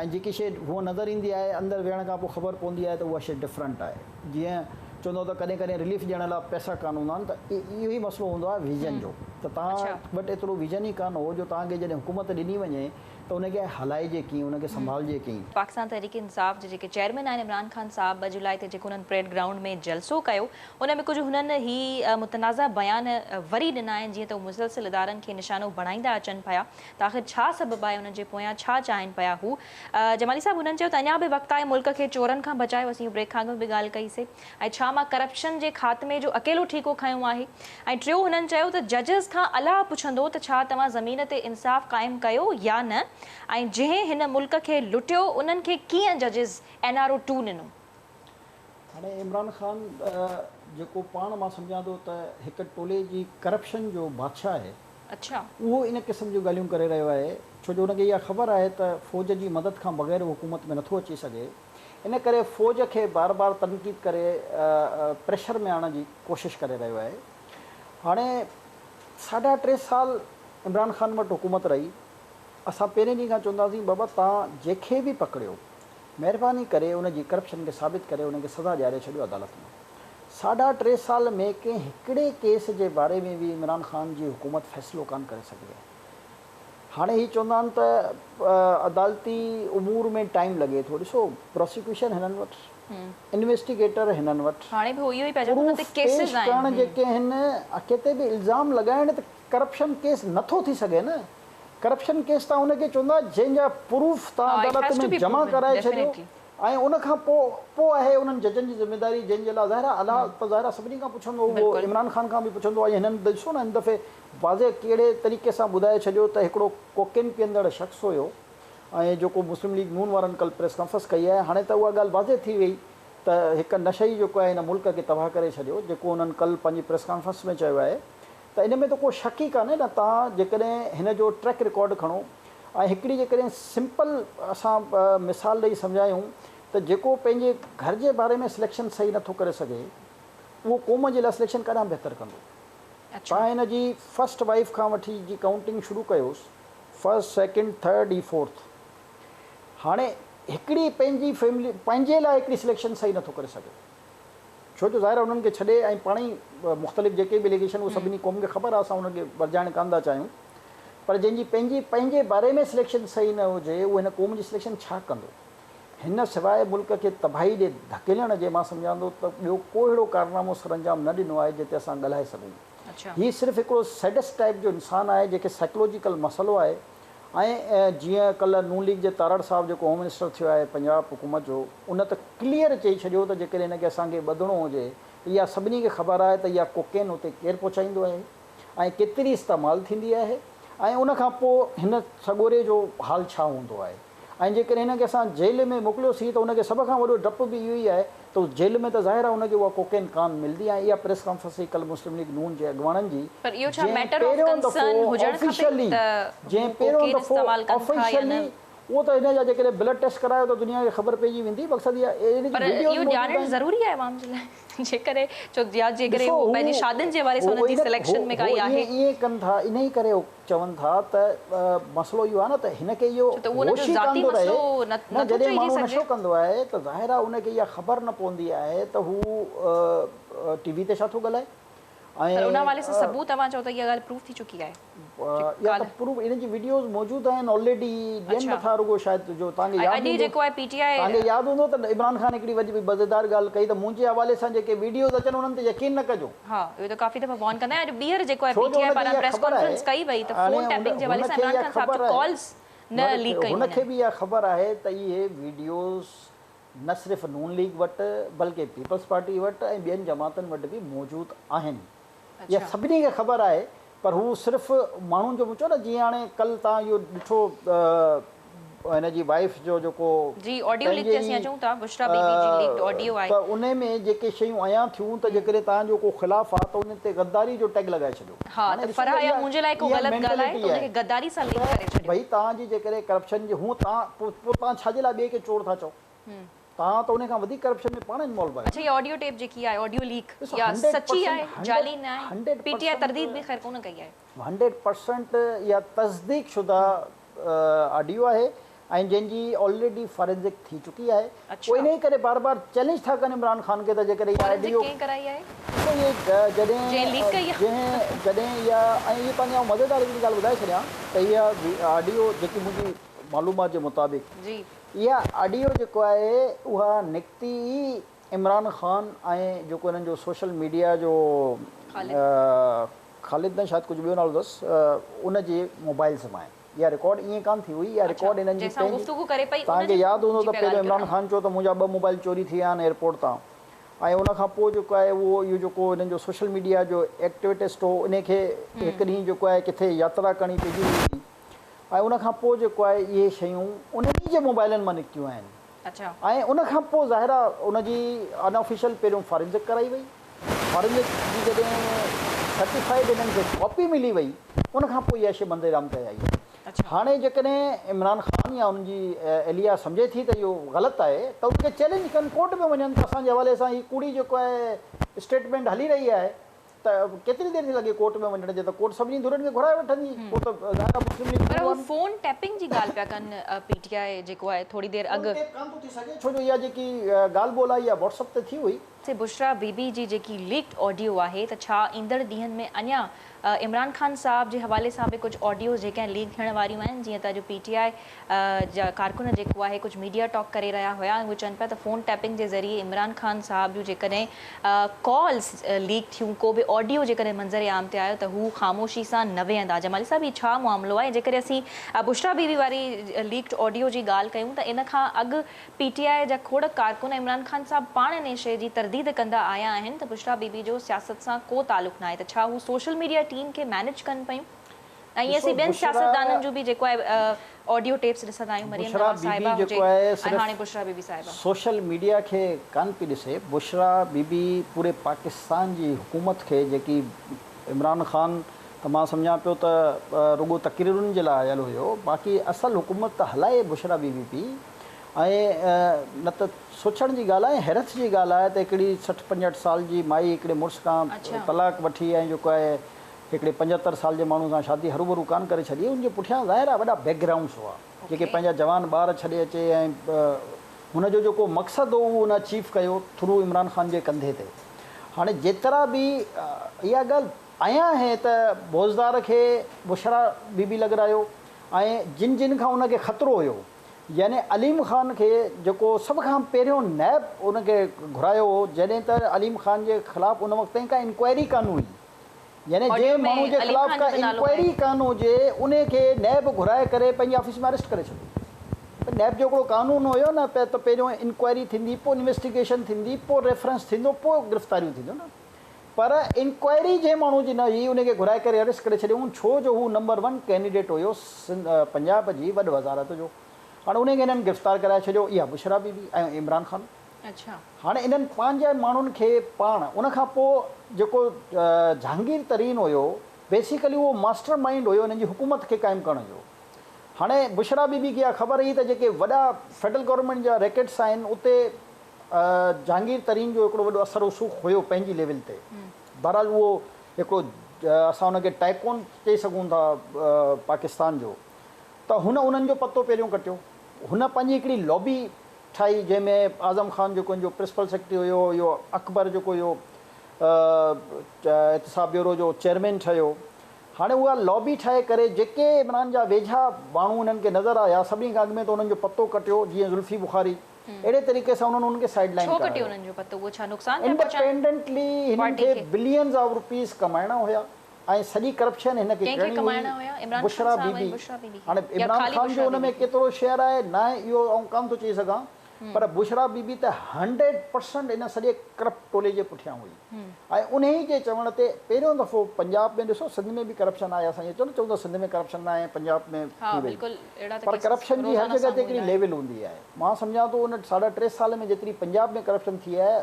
۽ جيڪي شيء هونء نظر ايندي آهي اندر ويهڻ کان پوء خبر پوندي آهي ته اها شيء ڊفرنٽ آهي. جيئن چوندو ته ڪڏهن ڪڏهن رليف ڏيڻ لاء پئسا ڪانه هوندا آهن ته اهو ئي مسئلو هوندو آهي ويزن جو. ته توهان وٽ ايترو ويزن ئي ڪانه هو جو توهان کي جڏهن حڪومت ڏني وڃي ته ان کي هلائجي ڪيئن، ان کي سنڀالجي ڪيئن. پاڪستان تحريڪ انصاف جي جيڪي چيئرمين آهن عمران خان صاحب 2 جولاء تي جيڪو انهن پريڊ گرائونڊ ۾ جلسو ڪيو ان ۾ ڪجهه هنن هي متنازع بيان وري ڏنا آهن جيئن ته هو مسلسل ادارن کي نشانو بڻائيندا اچن پيا ته آخر ڇا سبب آهي انهن جي پويان ڇا چاهين پيا هو جمالي صاحب هنن چيو ته اڃا به وقت آهي ملڪ کي چورن کان بچايو اسين بريڪ کان اڳ ۾ به ڳالهه ڪئي سي ۽ ڇا مان ڪرپشن جي خاتمي جو اڪيلو ٺيڪو کنيو آهي ۽ ٽيو هنن چيو ته ججز کان الله پڇندو ته ڇا توهان زمين تي انصاف قائم ڪيو يا نه ۽ جنهن هن ملڪ کي لٽيو انهن کي ڪيئن ججز اين آر او ٽو ڏنو. هاڻي عمران خان جيڪو پاڻ مان سمجهان ٿو ته هڪ ٽولي جي ڪرپشن جو بادشاهه آهي اهو ان قسم جون ڳالهيون ڪري رهيو آهي ڇو جو هن کي اها خبر آهي ته فوج جي مدد کان بغير هو حڪومت ۾ نٿو اچي سگهي ان ڪري فوج کي بار بار تنقيد ڪري پريشر ۾ آڻڻ جي ڪوشش ڪري رهيو آهي. هاڻي ساڍا ٽي سال عمران خان وٽ حڪومت رهي، اسان پهرين ڏينهن کان چوندا هئاسين بابا توهان جنهن کي به پڪڙيو مهرباني ڪري ان جي ڪرپشن کي ثابت ڪري ان کي سزا ڏياري ڇڏيو عدالت مان. ساڍا ٽي سال ۾ ڪنهن هڪڙي ڪيس جي باري ۾ به عمران خان جي حڪومت فيصلو ڪانه ڪري سگهي آهي. هاڻي هي چوندا آهن ته عدالتي امور ۾ ٽائيم لڳي ٿو، ڏسو پراسيڪيوشن هنن وٽ، انويسٽيگيٽر هنن وٽ، هاڻي به هو اهو ئي پيا چون ته انهن تي پروف پيش ڪيسز آهن. ڪرڻ جيڪي هن ڪنهن تي به الزام لڳائڻ ته ڪرپشن ڪيس نه ٿو ٿي سگهي نه، ڪرپشن ڪيس تان ان کي چوندا جنهن جا پروف تان ها it عدالت هيز ٽو ۾ بي جمع پروون ڪرائي ڇڏيو ڊيفينيٽلي. ۽ ان کان پوء پوء آهي انهن ججن جي ذميداري جنهن جي لاء ظاهر آهي الله ته ظاهر آهي سڀني کان پڇندو اهو بلڪل. عمران خان کان به پڇندو ۽ هنن ڏسو نه هن دفعي واضح ڪهڙي طريقي سان ٻڌائي ڇڏيو ته هڪڙو ڪوڪين پيئندڙ شخص هيو ۽ جيڪو مسلم ليگ نون وارن ڪل پريس ڪانفرنس ڪئي آهي هاڻي ته اها ڳالهه واضح ٿي وئي ته هڪ نشئي جيڪو آهي هن ملڪ کي تباهه ڪري ڇڏيو جيڪو انهن ڪل پنهنجي پريس ڪانفرنس ۾ چيو آهي ته ان ۾ ته ڪو شڪ ئي ڪانهي نه توهان جيڪڏهن هن جو ٽريڪ رڪارڊ کڻو ۽ هڪڙي جيڪڏهن سمپل اسان مثال ڏئي سمجهايون ته جيڪو پنهنجي گهر جي باري ۾ سليڪشن صحيح نٿو ڪري سگهي اهو قوم جي لاء سليڪشن ڪڏهن بهتر ڪندو. توهان هن جي فرسٽ وائيف کان وٺي جي ڪائونٽنگ شروع ڪيوس فرسٽ سيڪنڊ ٿرڊ هي فورٿ هاڻي هڪڙي پنهنجي فيملي پنهنجي لاء هڪڙي سليڪشن صحيح نٿو ڪري سگهي ڇو جو ظاهر آهي انهن کي ڇڏي ۽ پاڻ ئي مختلف جيڪي به اليگيشن اهو سڀني قوم کي خبر آهي اسان انهن کي ورجائڻ ڪانه ٿا چاهيون پر جنهن جي پنهنجي پنهنجي باري ۾ سليڪشن صحيح نه هجي اهو هن قوم جي سليڪشن ڇا ڪندو هن سواء ملڪ کي تباهي ڏي ڌڪيلڻ جي مان سمجهان ٿو ته ٻيو ڪو اهڙو ڪارنامو سرانجام نه ڏنو آهي جنهن تي اسان ڳالهائي سگهون. هي صرف هڪڙو سيڊسٽ ٽائيپ جو انسان آهي جنهن کي سائيڪلوجيڪل مسئلو آهي ۽ جيئن ڪلهه نون ليگ جي تارڙ صاحب جيڪو هوم منسٽر ٿيو آهي پنجاب حڪومت جو ان ته ڪليئر چئي ڇڏيو ته جيڪڏهن هن کي اسان کي ٻڌڻو هجي ته اها سڀني کي خبر آهي ته اها ڪوڪين اتي ڪير پهچائيندو آهي ۽ ڪيتري استعمال ٿيندي آهي ۽ ان کان پوء هن سڳوري جو حال ڇا هوندو آهي. ۽ جيڪڏهن هن کي اسان جيل ۾ موڪليوسين ته هن کي سڀ کان وڏو ڊپ به اهو ئي آهي ته جيل ۾ ته ظاهر آهي هن کي اها ڪوڪين ڪانه ملدي ۽ اها پريس ڪانفرنس هئي ڪلهه مسلم ليگ نون جي اڳواڻن جي پر اهو ڇا جنهن ميٽر آف پهريون ڪنسرن دفعو هجڻ کپي آفيشلي ته جنهن هو پهريون ڪوڪين دفعو استعمال ڪن ٿا يا نه؟ آفيشلي اهو ته هن جا جيڪڏهن بلڊ ٽيسٽ ڪرايو ته دنيا کي خبر پئجي ويندي مقصد اها ان جون پر وڊيوز اهو موجود ڄاڻڻ آهن. ضروري آهي عوام جي لاء جيڪڏهن ڇو يا جيڪڏهن ڏسو هو هو پنهنجي شادين جي حوالي سان هو انهن جي ان هو سليڪشن ۾ هو ڪائي ائين آهي. ائين ڪن ٿا انهي ڪري هو چون ٿا ته مسئلو اهو آهي نه ته هن کي اهو ڇو ته اهو ان جو هوش ئي ذاتي ڪانه ٿو رهي مسئلو نه نه نٿو جڏهن چئجي ماڻهو سگهجي. نشو ڪندو آهي ته ظاهر آهي ان کي اها خبر نه پوندي آهي ته هو ٽي وي تي ڇا ٿو ڳالهائي پر ان حوالي سان ۽ ثبوت اوهان چئو ٿا اها ڳالهه پروف ٿي چڪي آهي اها ته ڪالهه پروف ان جي وڊيوز موجود آهن آلريڊي ڏين اڇا نٿا رڳو شايد جو توهان کي ۽ ياد اڄ ئي هوندو جيڪو آهي پي ٽي آء توهان کي ياد هوندو ته عمران خان هڪڙي وڏي مزيدار ڳالهه ڪئي ته منهنجي حوالي سان جيڪي وڊيوز اچن انهن تي يقين نه ڪجو. ها اهو ته ڪافي دفعا وارن ڪندا آهن اڄ ٻيهر جيڪو آهي ڇو پي جو ٽي آء هن کي پاران اها پريس خبر آهي ڪانفرنس ڪئي وئي ته هاڻي فون هن ٽيپنگ جي حوالي هن سان کي عمران اها خان صاحب خبر جون آهي ڪالز نه هن ليڪ ڪيون هن کي وڃن. به اها خبر آهي ته اهي وڊيوز نه صرف نون ليگ وٽ بلڪه پيپلز پارٽي وٽ ۽ ٻين جماعتن وٽ به موجود آهن. اها سڀني کي خبر آهي پر هو صرف ماڻهن جو مون چيو نه جيئن هاڻي ڪل توهان اهو ڏٺو هن جي وائيف جو جيڪو جي آڊيو ليڪ پنهنجي تي اسين ئي اچون ٿا بشريٰ بي بي جي ليڪڊ آڊيو آهي. ته انهي ۾ جيڪي شيون عيان ٿيون ته جيڪڏهن توهان جو ڪو خلاف آهي ته ان تي غداري جو ٽيگ لڳائي ڇڏيو. ها هاڻي ته ڏسو فرح ته يا اها منهنجي لاء ڪو اها غلط ڳالهائي مينٽلٽي ته ان آهي کي غداري سان لنڪ ته ڪري ڇڏيو. ڀئي توهان جي جيڪڏهن ڪرپشن جي هونء توهان پوء توهان ڇا جي لاء ٻئي کي چور ٿا چئو توهان ته ان کان وڌيڪ ڪرپشن ۾ پاڻ انوالو آهيو اڇا نه. هي آڊيو ٽيپ جيڪي آهي آڊيو ليڪ ڏسو يا هنڊريڊ سچي آهي پرسنٽ هنڊريڊ جعلي نه آهي هنڊريڊ پي ٽي آء پرسنٽ ترديد به خير ڪونه ڪئي آهي. هنڊريڊ پرسنٽ اها تصديق شده آڊيو آهي ۽ جنهن جي آلريڊي فارينزڪ ٿي چڪي آهي اهي انهي ڪري بار بار چئلينج ٿا ڪن عمران خان کي ته جيڪڏهن اها آڊيو ڏسو اهي جڏهن جنهن جڏهن اها ۽ اهي پنهنجي آئون مزيدار هڪڙي ڳالهه ٻڌائي ڇڏيان ته اها آڊيو جيڪي منهنجي معلومات جي مطابق اها آڊيو جيڪو آهي اها نڪتي ئي عمران خان ۽ جيڪو انهن جو سوشل ميڊيا جو خالد نه شايد ڪجهه ٻيو نالو اٿس ان جي موبائلز مان آهي. اها رڪارڊ ائين ڪانه ٿي هئي، اها رڪارڊ هنن جي پنهنجي، توهان کي ياد هوندو ته پهريون عمران خان چيو ته منهنجا ٻه موبائل چوري ٿي ويا آهن ايئرپورٽ تان ۽ ان کان پوء جيڪو آهي اهو اهو جيڪو هنن جو سوشل ميڊيا جو ايڪٽيوٽسٽ هو انهي کي هڪ ڏينهن جيڪو آهي ڪٿي ياترا ڪرڻي پئجي وئي هئي ۽ ان کان پوء جيڪو آهي اهي شيون انهن ئي جي موبائلن مان نڪتيون آهن. ۽ ان کان پوء ظاهر آ ان جي ان آفيشل پهريون فارينزڪ ڪرائي وئي، فارينزڪ جي جڏهن سرٽيفائيڊ انهن کي ڪاپي ملي وئي ان کان پوء اها شيء منظر عام تي آئي آهي. هاڻي جيڪڏهن عمران خان يا ان جي اهليه سمجهي ٿي ته اهو غلط آهي ته ان کي چئلينج ڪن ڪورٽ ۾ وڃن ته اسان جي حوالي سان هي ڪوڙي جيڪو آهي اسٽيٽمينٽ هلي رهي آهي ته ڪيتري دير ٿي لڳي ڪورٽ ۾ وڃڻ جي ته ڪورٽ سڀني ڌرين کي گهرائي وٺندي پوء ته ظاهر آهي مسلم ليگ پر هو فون ٽيپنگ جي ڳالهه پيا ڪن پي ٽي آء جيڪو آهي ٿوري دير اڳ. فون ٽيپ ڪانه ٿو ٿي سگهي ڇو جو اها جيڪي ڳالهه ٻولهه آهي اها واٽس اپ تي ٿي هئي. سي بشريٰ بي بي جي جيڪي ليڪڊ آڊيو آهي ته ڇا ايندڙ ڏينهن ۾ اڃا عمران خان صاحب جي حوالي سان به ڪجهه آڊيوز جيڪي آهن ليڪ ٿيڻ واريون آهن جيئن ته اڄ پي ٽي آء جا ڪارڪن جيڪو آهي ڪجهه ميڊيا ٽاڪ ڪري رهيا هيا ۽ اهي چون پيا ته فون ٽيپنگ جي ذريعي عمران خان صاحب جون جيڪڏهن ڪالز ليڪ ٿيون ڪو به آڊيو جيڪڏهن منظر عام تي آيو ته هو خاموشي سان نه ويهندا جمالي صاحب هي ڇا معاملو آهي جيڪڏهن اسين بشريٰ بي بي واري ليڪڊ آڊيو جي ڳالهه ڪيون ته ان کان اڳ پي ٽي آء جا کوڙ ڪارڪن عمران خان صاحب پاڻ انهي شيء جي ترديد ڪندا آيا آهن ته بشريٰ بي بي جو سياست سان ڪو تعلق ناهي ته ڇا هو سوشل ميڊيا ٽيم کي مينيج ڪن پيون ۽ ائين اسين ٻين سياستدانن جون به جيڪو آهي آڊيو ٽيپس ڏسندا آهيون مريم نواز صاحبه هجي ۽ هاڻي بشريٰ بي بي صاحبه. سوشل ميڊيا کي ڪانه پئي ڏسي بشريٰ بي بي پوري پاڪستان جي حڪومت کي جيڪي عمران خان ته مان سمجهان پيو ته رڳو تقريرن جي لاء آيل هيو باقي اصل حڪومت ته هلائي بشريٰ بي بي پئي ۽ نه ته سوچڻ جي ڳالهه آهي ۽ حيرت جي ڳالهه آهي ته هڪڙي 60 65 سال جي مائي هڪڙي مڙس کان طلاق وٺي ۽ جيڪو آهي هڪڙي 75 سال جي ماڻهو سان شادي هروڀرو ڪانه ڪري ڇڏي ان جي پٺيان ظاهر آهي وڏا بيڪ گرائونڊس هئا جيڪي پنهنجا جوان ٻار ڇڏي اچي ۽ هن جو جيڪو مقصد هو اهو هن اچيو ڪيو ٿرو عمران خان جي ڪنڌي تي هاڻي جيترا به اها ڳالهه عيان آهي ته بوزدار کي بشريٰ بي بي لڳرايو ۽ جن جن کان ان کي خطرو هيو يعني عليم خان کي جيڪو سڀ کان پهريون نيب ان کي گهرايو هو جڏهن ته عليم خان جي خلاف ان وقت تائين ڪا انڪوائري ڪانه هئي يعني جنهن ماڻهو جي خلاف ڪا انڪوائري ڪانه هجي انهي کي نيب گهرائي ڪري پنهنجي آفيس ۾ اريسٽ ڪري ڇڏيو نيب جو هڪڙو قانون هيو نه ته پهريون انڪوائري ٿيندي پوء انويسٽيگيشن ٿيندي پوء ريفرنس ٿيندو پوء گرفتاريون ٿينديون نه پر انڪوائري جنهن ماڻهو جي نه هئي ان کي گهرائي ڪري اريسٽ ڪري ڇڏيائون ڇو جو هو نمبر ون ڪينڊيڊيٽ هيو پنجاب جي وڏ وزارت جو هاڻي انهي کي هنن گرفتار ڪرائي ڇڏيو اها بشريٰ بي بي ۽ عمران خان هاڻي انهن پنهنجي ماڻهن کي پاڻ ان کان پوء جيڪو جهانگير ترين هيو بيسيڪلي اهو ماسٽر مائينڊ هيو انهن جي حڪومت کي قائم ڪرڻ جو هاڻي بشريٰ بي بي کي اها خبر هئي ته جيڪي وڏا فيڊرل گورنمينٽ جا ريڪيٽس آهن اتي جهانگير ترين جو هڪڙو وڏو اثر رسوخ هيو پنهنجي ليول تي. بهرحال اهو هڪڙو اسان ان کي ٽائيڪون چئي سگهون ٿا پاڪستان جو ته هن انهن جو پتو پهريون ڪٽيو. هن پنهنجي هڪڙي لابي ٺاهي جنهن ۾ اعظم خان جيڪو ان جو پرنسپل سيڪريٽري هيو، اهو اڪبر جيڪو اهو احتساب بيورو جو چيئرمين ٺهيو. هاڻي اها لابي ٺاهي ڪري جيڪي عمران جا ويجها ماڻهو انهن کي نظر آيا سڀني کان اڳ ۾ ته انهن جو پتو ڪٽيو جيئن زلفي بخاري اهڙي طريقي سان انهن انهن کي سائيڊ لائين ڇو ڪٽيو انهن جو پتو اهو ڇا نقصان پيا پهچائن انڊيپينڊنٽلي هنن پارٽي کي کي؟ بلينز آف روپيز ڪمائڻا هيا ۽ سڄي ڪرپشن هن کي ڪنهن کي ڪرڻي ڪمائڻا هيا هئي عمران خان بشريٰ صاحب بي ۽ بي بشريٰ بي بي کي هاڻي يا عمران خالي خان جو بشريٰ ان بي ۾ بي کي؟ ڪيترو شيئر آهي ناهي اهو آئون ڪانه ٿو چئي سگهان پر بشريٰ بي بي ته 100% ان سڄي ڪرپٽ ٽولي جي پٺيان هئي ۽ انهي جي چوڻ تي پهريون دفعو پنجاب ۾ ڏسو سنڌ ۾ به ڪرپشن آهي اسان ائين چئون ٿا سنڌ ۾ ڪرپشن ناهي پنجاب ۾ ها ٿي وئي بلڪل اهڙا ته پر ڪيسز ڪرپشن جي هر روزانه جڳهه تي سامهون هڪڙي ايندا آهن. ليول هوندي آهي مان سمجهان ٿو ان ساڍا ٽي سال ۾ جيتري پنجاب ۾ ڪرپشن ٿي آهي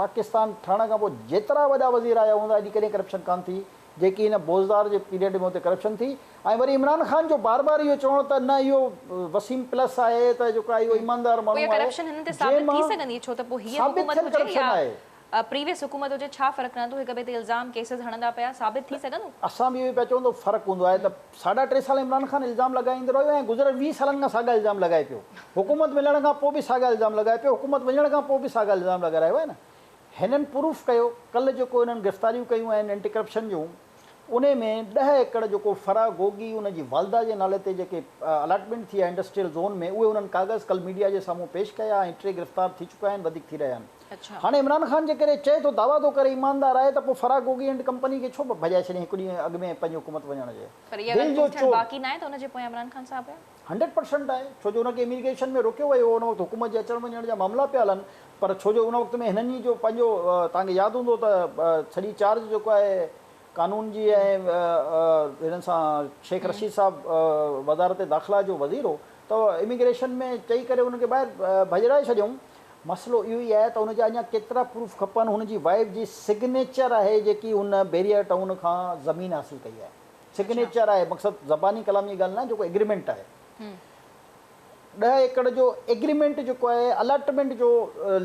پاڪستان ٺهڻ کان پوء جيترا وڏا وزير آيا هوندا ايڏي ڪڏهن ڪرپشن ڪانه ٿي جيڪي هن بوزدار جي پيريڊ ۾ اتي ڪرپشن ٿي ۽ وري عمران خان جو بار بار اهو چوڻ ته نه اهو وسيم پلس آهي ته جيڪو آهي اهو ايماندار پوء اها ماڻهو آهي ڪرپشن هنن تي جنهن ثابت ٿي مان سگهندي ڇو ته پوء هيء ثابت حڪومت ٿيل هجي ڪرپشن يا آهي. پريويس حڪومت هجي ڇا فرق رهندو هڪ ٻئي تي الزام ڪيسز هڻندا پيا ثابت ٿي سگهندو؟ اسان به اهو ئي پيا چئون ته فرق هوندو آهي ته ساڍا ٽي سال عمران خان الزام لڳائيندو رهيو ۽ گذريل 20 سالن کان ساڳا الزام لڳائي پيو حڪومت ملڻ کان پوء به ساڳا الزام لڳائي پيو حڪومت وڃڻ کان پوء به ساڳا الزام لڳائي رهيو آهي نه هنن پروف ڪيو ڪلهه جيڪو هنن گرفتاريون ڪيون آهن اينٽي ڪرپشن جون انهي ۾ 10 ايڪڙ جيڪو فرح گوگي ان جي والده جي نالي تي جيڪي الاٽمينٽ ٿي آهي انڊسٽريل زون ۾ اهي انهن ڪاغذ ڪلهه ميڊيا جي سامهون پيش ڪيا ۽ 3 گرفتار ٿي چڪا آهن وڌيڪ ٿي رهيا آهن. هاڻي عمران خان جيڪڏهن چئي ٿو دعويٰ ٿو ڪري ايماندار آهي ته پوء فرح گوگي اينڊ ڪمپني کي ڇو ڀڄائي ڇڏيائين هڪ ڏينهن اڳ ۾ پنهنجي حڪومت وڃڻ جي. پر اها ڳالهه پروف ٿيڻ باقي ناهي ته ان جي پويان عمران خان صاحب هيا. 100% آهي ڇو جو ان کي اميگريشن ۾ روڪيو ويو هو ان وقت حڪومت جي اچڻ وڃڻ جا معاملا پيا هلن پر ڇو جو ان وقت ۾ هنن ئي جو پنهنجو توهان کي ياد هوندو ته سڄي چارج جيڪو آهي قانون جي ۽ هنن سان شيخ رشيد صاحب وزارت داخلا جو وزير هو ته اميگريشن ۾ چئي ڪري انهن کي ٻاهر ڀڄرائي ڇڏيائون. مسئلو اهو ئي آهي ته ان جا اڃا ڪيترا پروف کپن، هن جي وائيف جي سگنيچر آهي جيڪي هن بحريه ٽائون کان زمين حاصل ڪئي آهي. سگنيچر آهي مقصد زباني ڪلام جي ڳالهه ناهي جيڪو ايگريمينٽ آهي. 10 ايڪڙ جو ايگريمينٽ جيڪو آهي الاٽمينٽ جو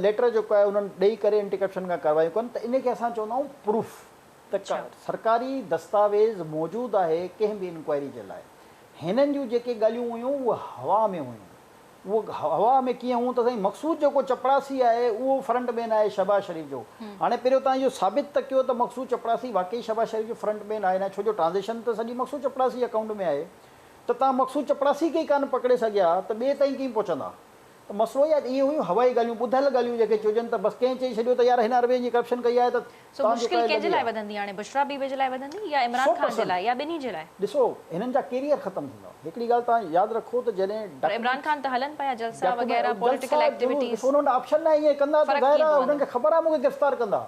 ليٽر جيڪو آهي انهن ڏئي ڪري اينٽي ڪرپشن کان ڪاروايون ڪن ته ان کي اسان چوندا آهيون پروف ته سرڪاري دستاويز موجود آهي ڪنهن به انڪوائري جي لاء. هنن جون جيڪي ڳالهيون هيون اهي هوا ۾ هيون. اهو هوا ۾ ڪيئن هون ته سائين مقصود جيڪو چپڙاسي آهي اهو فرنٽ مين آهي شهباز شريف جو. هاڻي پهريون توهان اهو ثابت ته ڪيو ته مقصود چپڙاسي واقعي شهباز شريف جو فرنٽ مين آهي نه ڇو جو ٽرانزيشن ته سڄي مقصود چپڙاسي جي اڪائونٽ ۾ آهي ته توهان مقصود چپڙاسي کي ئي ڪانه پڪڙي سگهيا ته ٻئي تائين ڪيئن پهچندا. ته مسئلو اهي آهي ته اهي هيون هوائي ڳالهيون ٻڌل ڳالهيون جيڪي چئجن ته بس ڪنهن چئي ڇڏيو ته يار هن اربين جي ڪرپشن ڪئي آهي ته سو توهان جو مشڪل ڪائي ڪنهن جي لڳي لاء آهي. وڌندي هاڻي بشريٰ بي بي جي لاء وڌندي يا عمران سو خان جي پرسنٽ لاء يا ٻنهي جي لاء؟ ڏسو هنن جا ڪيريئر ختم ٿيندا هڪڙي ڳالهه توهان ياد رکو ته جڏهن پر عمران ڊاڪيومينٽس خان ته هلن پيا جلسا وغيره ڊاڪيومينٽ پوليٽيڪل جلسا جلوس ايڪٽيوٽيز ڏسو انهن وٽ آپشن ناهي ائين ڪندا ته فرق ظاهر ڪيئن آهي انهن پوندو؟ کي خبر آهي مون کي گرفتار ڪندا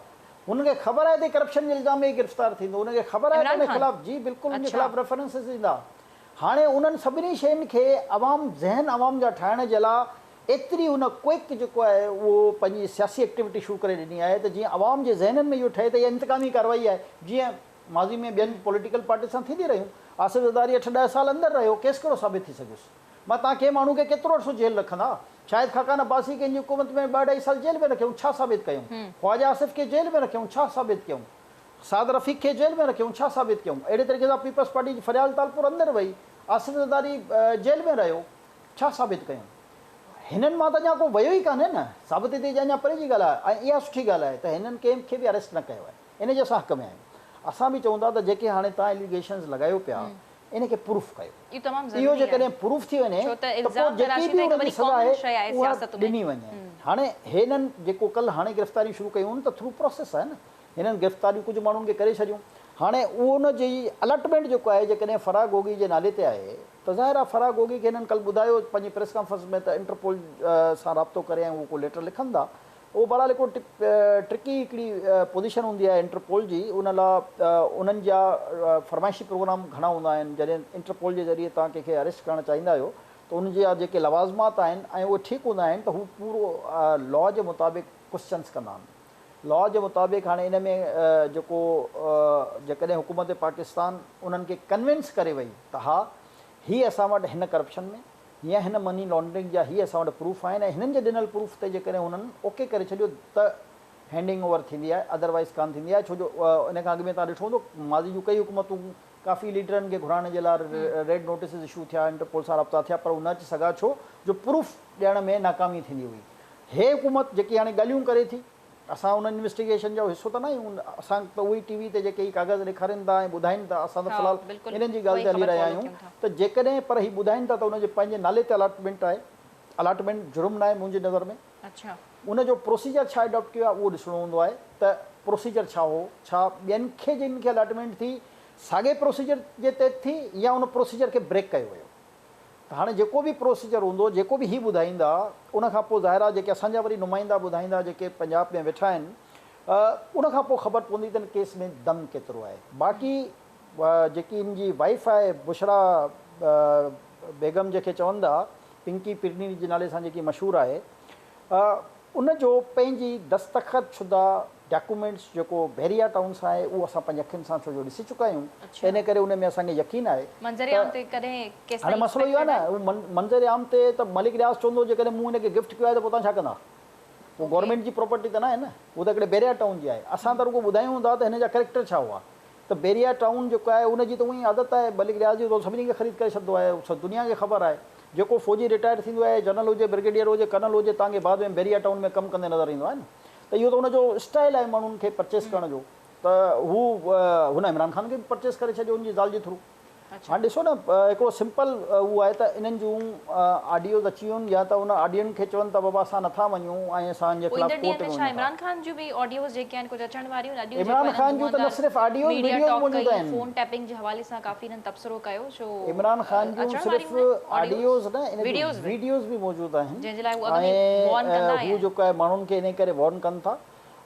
هنن کي خبر آهي ته ڪرپشن جي الزام ۾ ئي گرفتار ٿيندو انهن کي خبر آهي ته عمران ان خان خلاف جي بلڪل ان جي اڇا خلاف ريفرنسز ايندا هاڻي انهن سڀني شين کي عوام ذهن عوام جا ٺاهڻ جي لا ايتري هن ڪوئڪ جيڪو آهي اهو پنهنجي سياسي ايڪٽيوٽي شروع ڪري ڏني آهي ته جيئن عوام جي ذهنن ۾ اهو ٺهي ته اها انتقامي ڪارروائي آهي جيئن ماضي ۾ ٻين پوليٽيڪل پارٽين سان ٿيندي رهيون. آصف زرداري اٺ ڏهه سال اندر رهيو ڪيس ڪهڙو ثابت ٿي سگهيس؟ مان توهان ڪنهن ماڻهو کي ڪيترو عرصو جيل رکندا؟ شاهد خاقان عباسي کي هن جي حڪومت ۾ ٻه اڍائي سال جيل ۾ رکيائون ڇا ثابت ڪيائون؟ خواجه آصف کي جيل ۾ رکيائون ڇا ثابت ڪيائون؟ سعد رفيق کي جيل ۾ رکيائون ڇا ثابت ڪيائون؟ اهڙي طريقي سان پيپلز پارٽي جي فريال تالپور اندر وئي آصف زرداري جيل ۾ رهيو ڇا ثابت ڪيائون؟ هنن مان ته اڃا ڪو ويو ئي ڪانهي نه، ثابتي تي اڃا پري جي ڳالهه آهي ۽ اها سٺي ڳالهه آهي ته هنن ڪنهن کي به اريسٽ نه ڪيو آهي، ان جي اسان حق ۾ آهيون. اسان به چئون ٿا ته جيڪي هاڻي توهان ايليگيشنز لڳايو پيا ان کي پروف ڪيو. اهو تمام اهو ضروري آهي جيڪڏهن پروف ٿي وڃي ڇو ته ته پوء الزام جيڪي تراشي به ته هڪ انهن جي وڏي سزا ڪامن آهي شيء آهي اها سياست ۾. ڏني وڃي. هاڻي هنن جيڪو ڪلهه هاڻي گرفتاريون شروع ڪيون آهن ته ٿرو پروسيس آهي نه، هنن گرفتاريون ڪجهه ماڻهن کي ڪري ڇڏيون. هاڻي اهو ان جي الاٽمينٽ جيڪو آهي جيڪڏهن فرح گوگي جي نالي تي آهي ته ظاهر آهي فرح گوگي کي هنن ڪلهه ٻڌايو پنهنجي پريس ڪانفرنس ۾ ته انٽرپول سان رابطو ڪري ۽ اهو ڪو ليٽر لکن ٿا. اهو بهرحال هڪڙو ٽرڪي هڪڙي پوزيشن هوندي آهي انٽرپول جي ان لا انهن جا فرمائشي پروگرام گهڻا هوندا آهن جڏهن انٽرپول جي ذريعي توهان ڪنهن کي اريسٽ ڪرڻ چاهيندا آهيو ته ان جا جيڪي لوازمات آهن ۽ اهي ٺيڪ هوندا آهن ته هو پورو لا جي مطابق ڪوسچنس ڪندا آهن. لا جي مطابق هاڻي ان ۾ جيڪو جيڪڏهن حڪومت پاڪستان انهن کي ڪنوينس ڪري وئي ته ها هي اسان وٽ هن ڪرپشن ۾ يا هن مني لانڊرنگ جا هي اسان وٽ پروف آهن ۽ هنن جي ڏنل پروف تي جيڪڏهن هنن اوڪي ڪري ڇڏيو ته هينڊنگ اوور ٿيندي آهي ادروائيز ڪانه ٿيندي آهي ڇو جو ان کان اڳ ۾ توهان ڏٺو هوندو ماضي جون ڪئي حڪومتون ڪافي ليڊرن کي گهرائڻ جي لاء ريڊ نوٽيسز اشو ٿيا انٽرپول سان رابطا ٿيا پر هو نه اچي سگهيا ڇو جو پروف ڏيڻ ۾ ناڪامي ٿيندي هئي هي حڪومت جيڪي هاڻي ڳالهيون ڪري ٿي، اسان ان انويسٽيگيشن جو حصو ته نه آهيون، اسان ته اهي ٽي وي تي جيڪي هي ڪاغذ ڏيکارين ٿا ۽ ٻڌائين ٿا، اسان ته في الحال انهن جي ڳالهه تي هلي رهيا آهيون ته جيڪڏهن پر هي ٻڌائين ٿا ته ان جي پنهنجي نالي تي الاٽمينٽ آهي، الاٽمينٽ جرم ناهي منهنجي نظر ۾، ان جو پروسيجر ڇا اڊاپٽ ڪيو آهي اهو ڏسڻو هوندو آهي ته پروسيجر ڇا هو، ڇا ٻين کي جن کي الاٽمينٽ ٿي ساڳئي پروسيجر جي تحت ٿي يا ان پروسيجر کي بريڪ ڪيو ويو. ته هاڻي جيڪو به پروسيجر هوندو، جيڪو به هي ٻڌائيندا، ان کان پوء ظاهر آهي جيڪي اسان جا وري نمائندا ٻڌائيندا جيڪي پنجاب ۾ ويٺا آهن، ان کان پوء خبر پوندي ته ان ڪيس ۾ دم ڪيترو آهي. باقي جيڪي ان جي وائيف آهي بشريٰ بيگم جنهن کي چون ٿا، پنڪي پرني جي نالي سان جيڪي مشهور آهي، ان جو پنهنجي دستخط شده ڊاڪومينٽس جيڪو بحريا ٽائون سان آهي اهو اسان پنهنجي اکين سان ڇو جو ڏسي چڪا آهيون تنهن ڪري ان ۾ اسان کي يقين آهي منظر عام تي ڪڏهن ڪيستائين هاڻي مسئلو اهو آهي نه منظر عام تي ته ملڪ رياض چوندو جيڪڏهن مون هن کي گفٽ ڪيو آهي ته پوء توهان ڇا ڪندا؟ اهو گورنمينٽ جي پراپرٽي ته ناهي نه، اهو ته هڪڙي بحريا ٽائون جي آهي. اسان ته رڳو ٻڌايون ٿا ته هن جا ڪريڪٽر ڇا هئا. ته بحريا ٽائون جيڪو آهي ان جي ته اونئي عادت آهي، ملڪ رياض جي ته سڀني کي خريد ڪري ڇڏندو آهي، سڄي دنيا کي خبر آهي. جيڪو فوجي رٽائرڊ ٿيندو آهي، جنرل هجي، برگيڊيئر هجي، ڪرنل هجي، توهان کي بعد ۾ بحريا ٽائون ۾ ڪم ڪندي نظر ايندو آهي نه. ته اهو ته ان جو اسٽائل آهي ماڻهن کي پرچيز ڪرڻ جو. ته هو هن عمران خان کي به پرچيز ڪري ڇڏيو ان جي زال جي ٿرو. هاڻ ڏسو نه هڪڙو سمپل اهو آهي ته انهن جون آڊيوز اچي ويون يا ته ان آڊين کي چون ته بابا اسان نٿا وڃون ۽ اسان جي خلاف ايندڙ ڏينهن ڪورٽ ۾ ۾ ڇا وڃون ٿا. عمران خان جون به آڊيوز جيڪي آهن ڪجهه اچڻ واريون آهن اڄ جيڪو عمران انهن خان جون ته نه ڌوئاندار صرف آڊيوز ميڊيا وڊيوز ٽاڪ موجود ڪئي آهن. فون ٽيپنگ جي حوالي سان ڪافي انهن تبصرو ڪيو ڇو عمران خان جون اچڻ صرف واريون آهن آڊيوز آڊيوز نه ان جون وڊيوز به وڊيوز به موجود آهن جنهن جي لاء هو اڳ ۾ وارن ڪندا ۽ آيا هو آهن. جيڪو آهي ماڻهن کي انهي ڪري وارن ڪن ٿا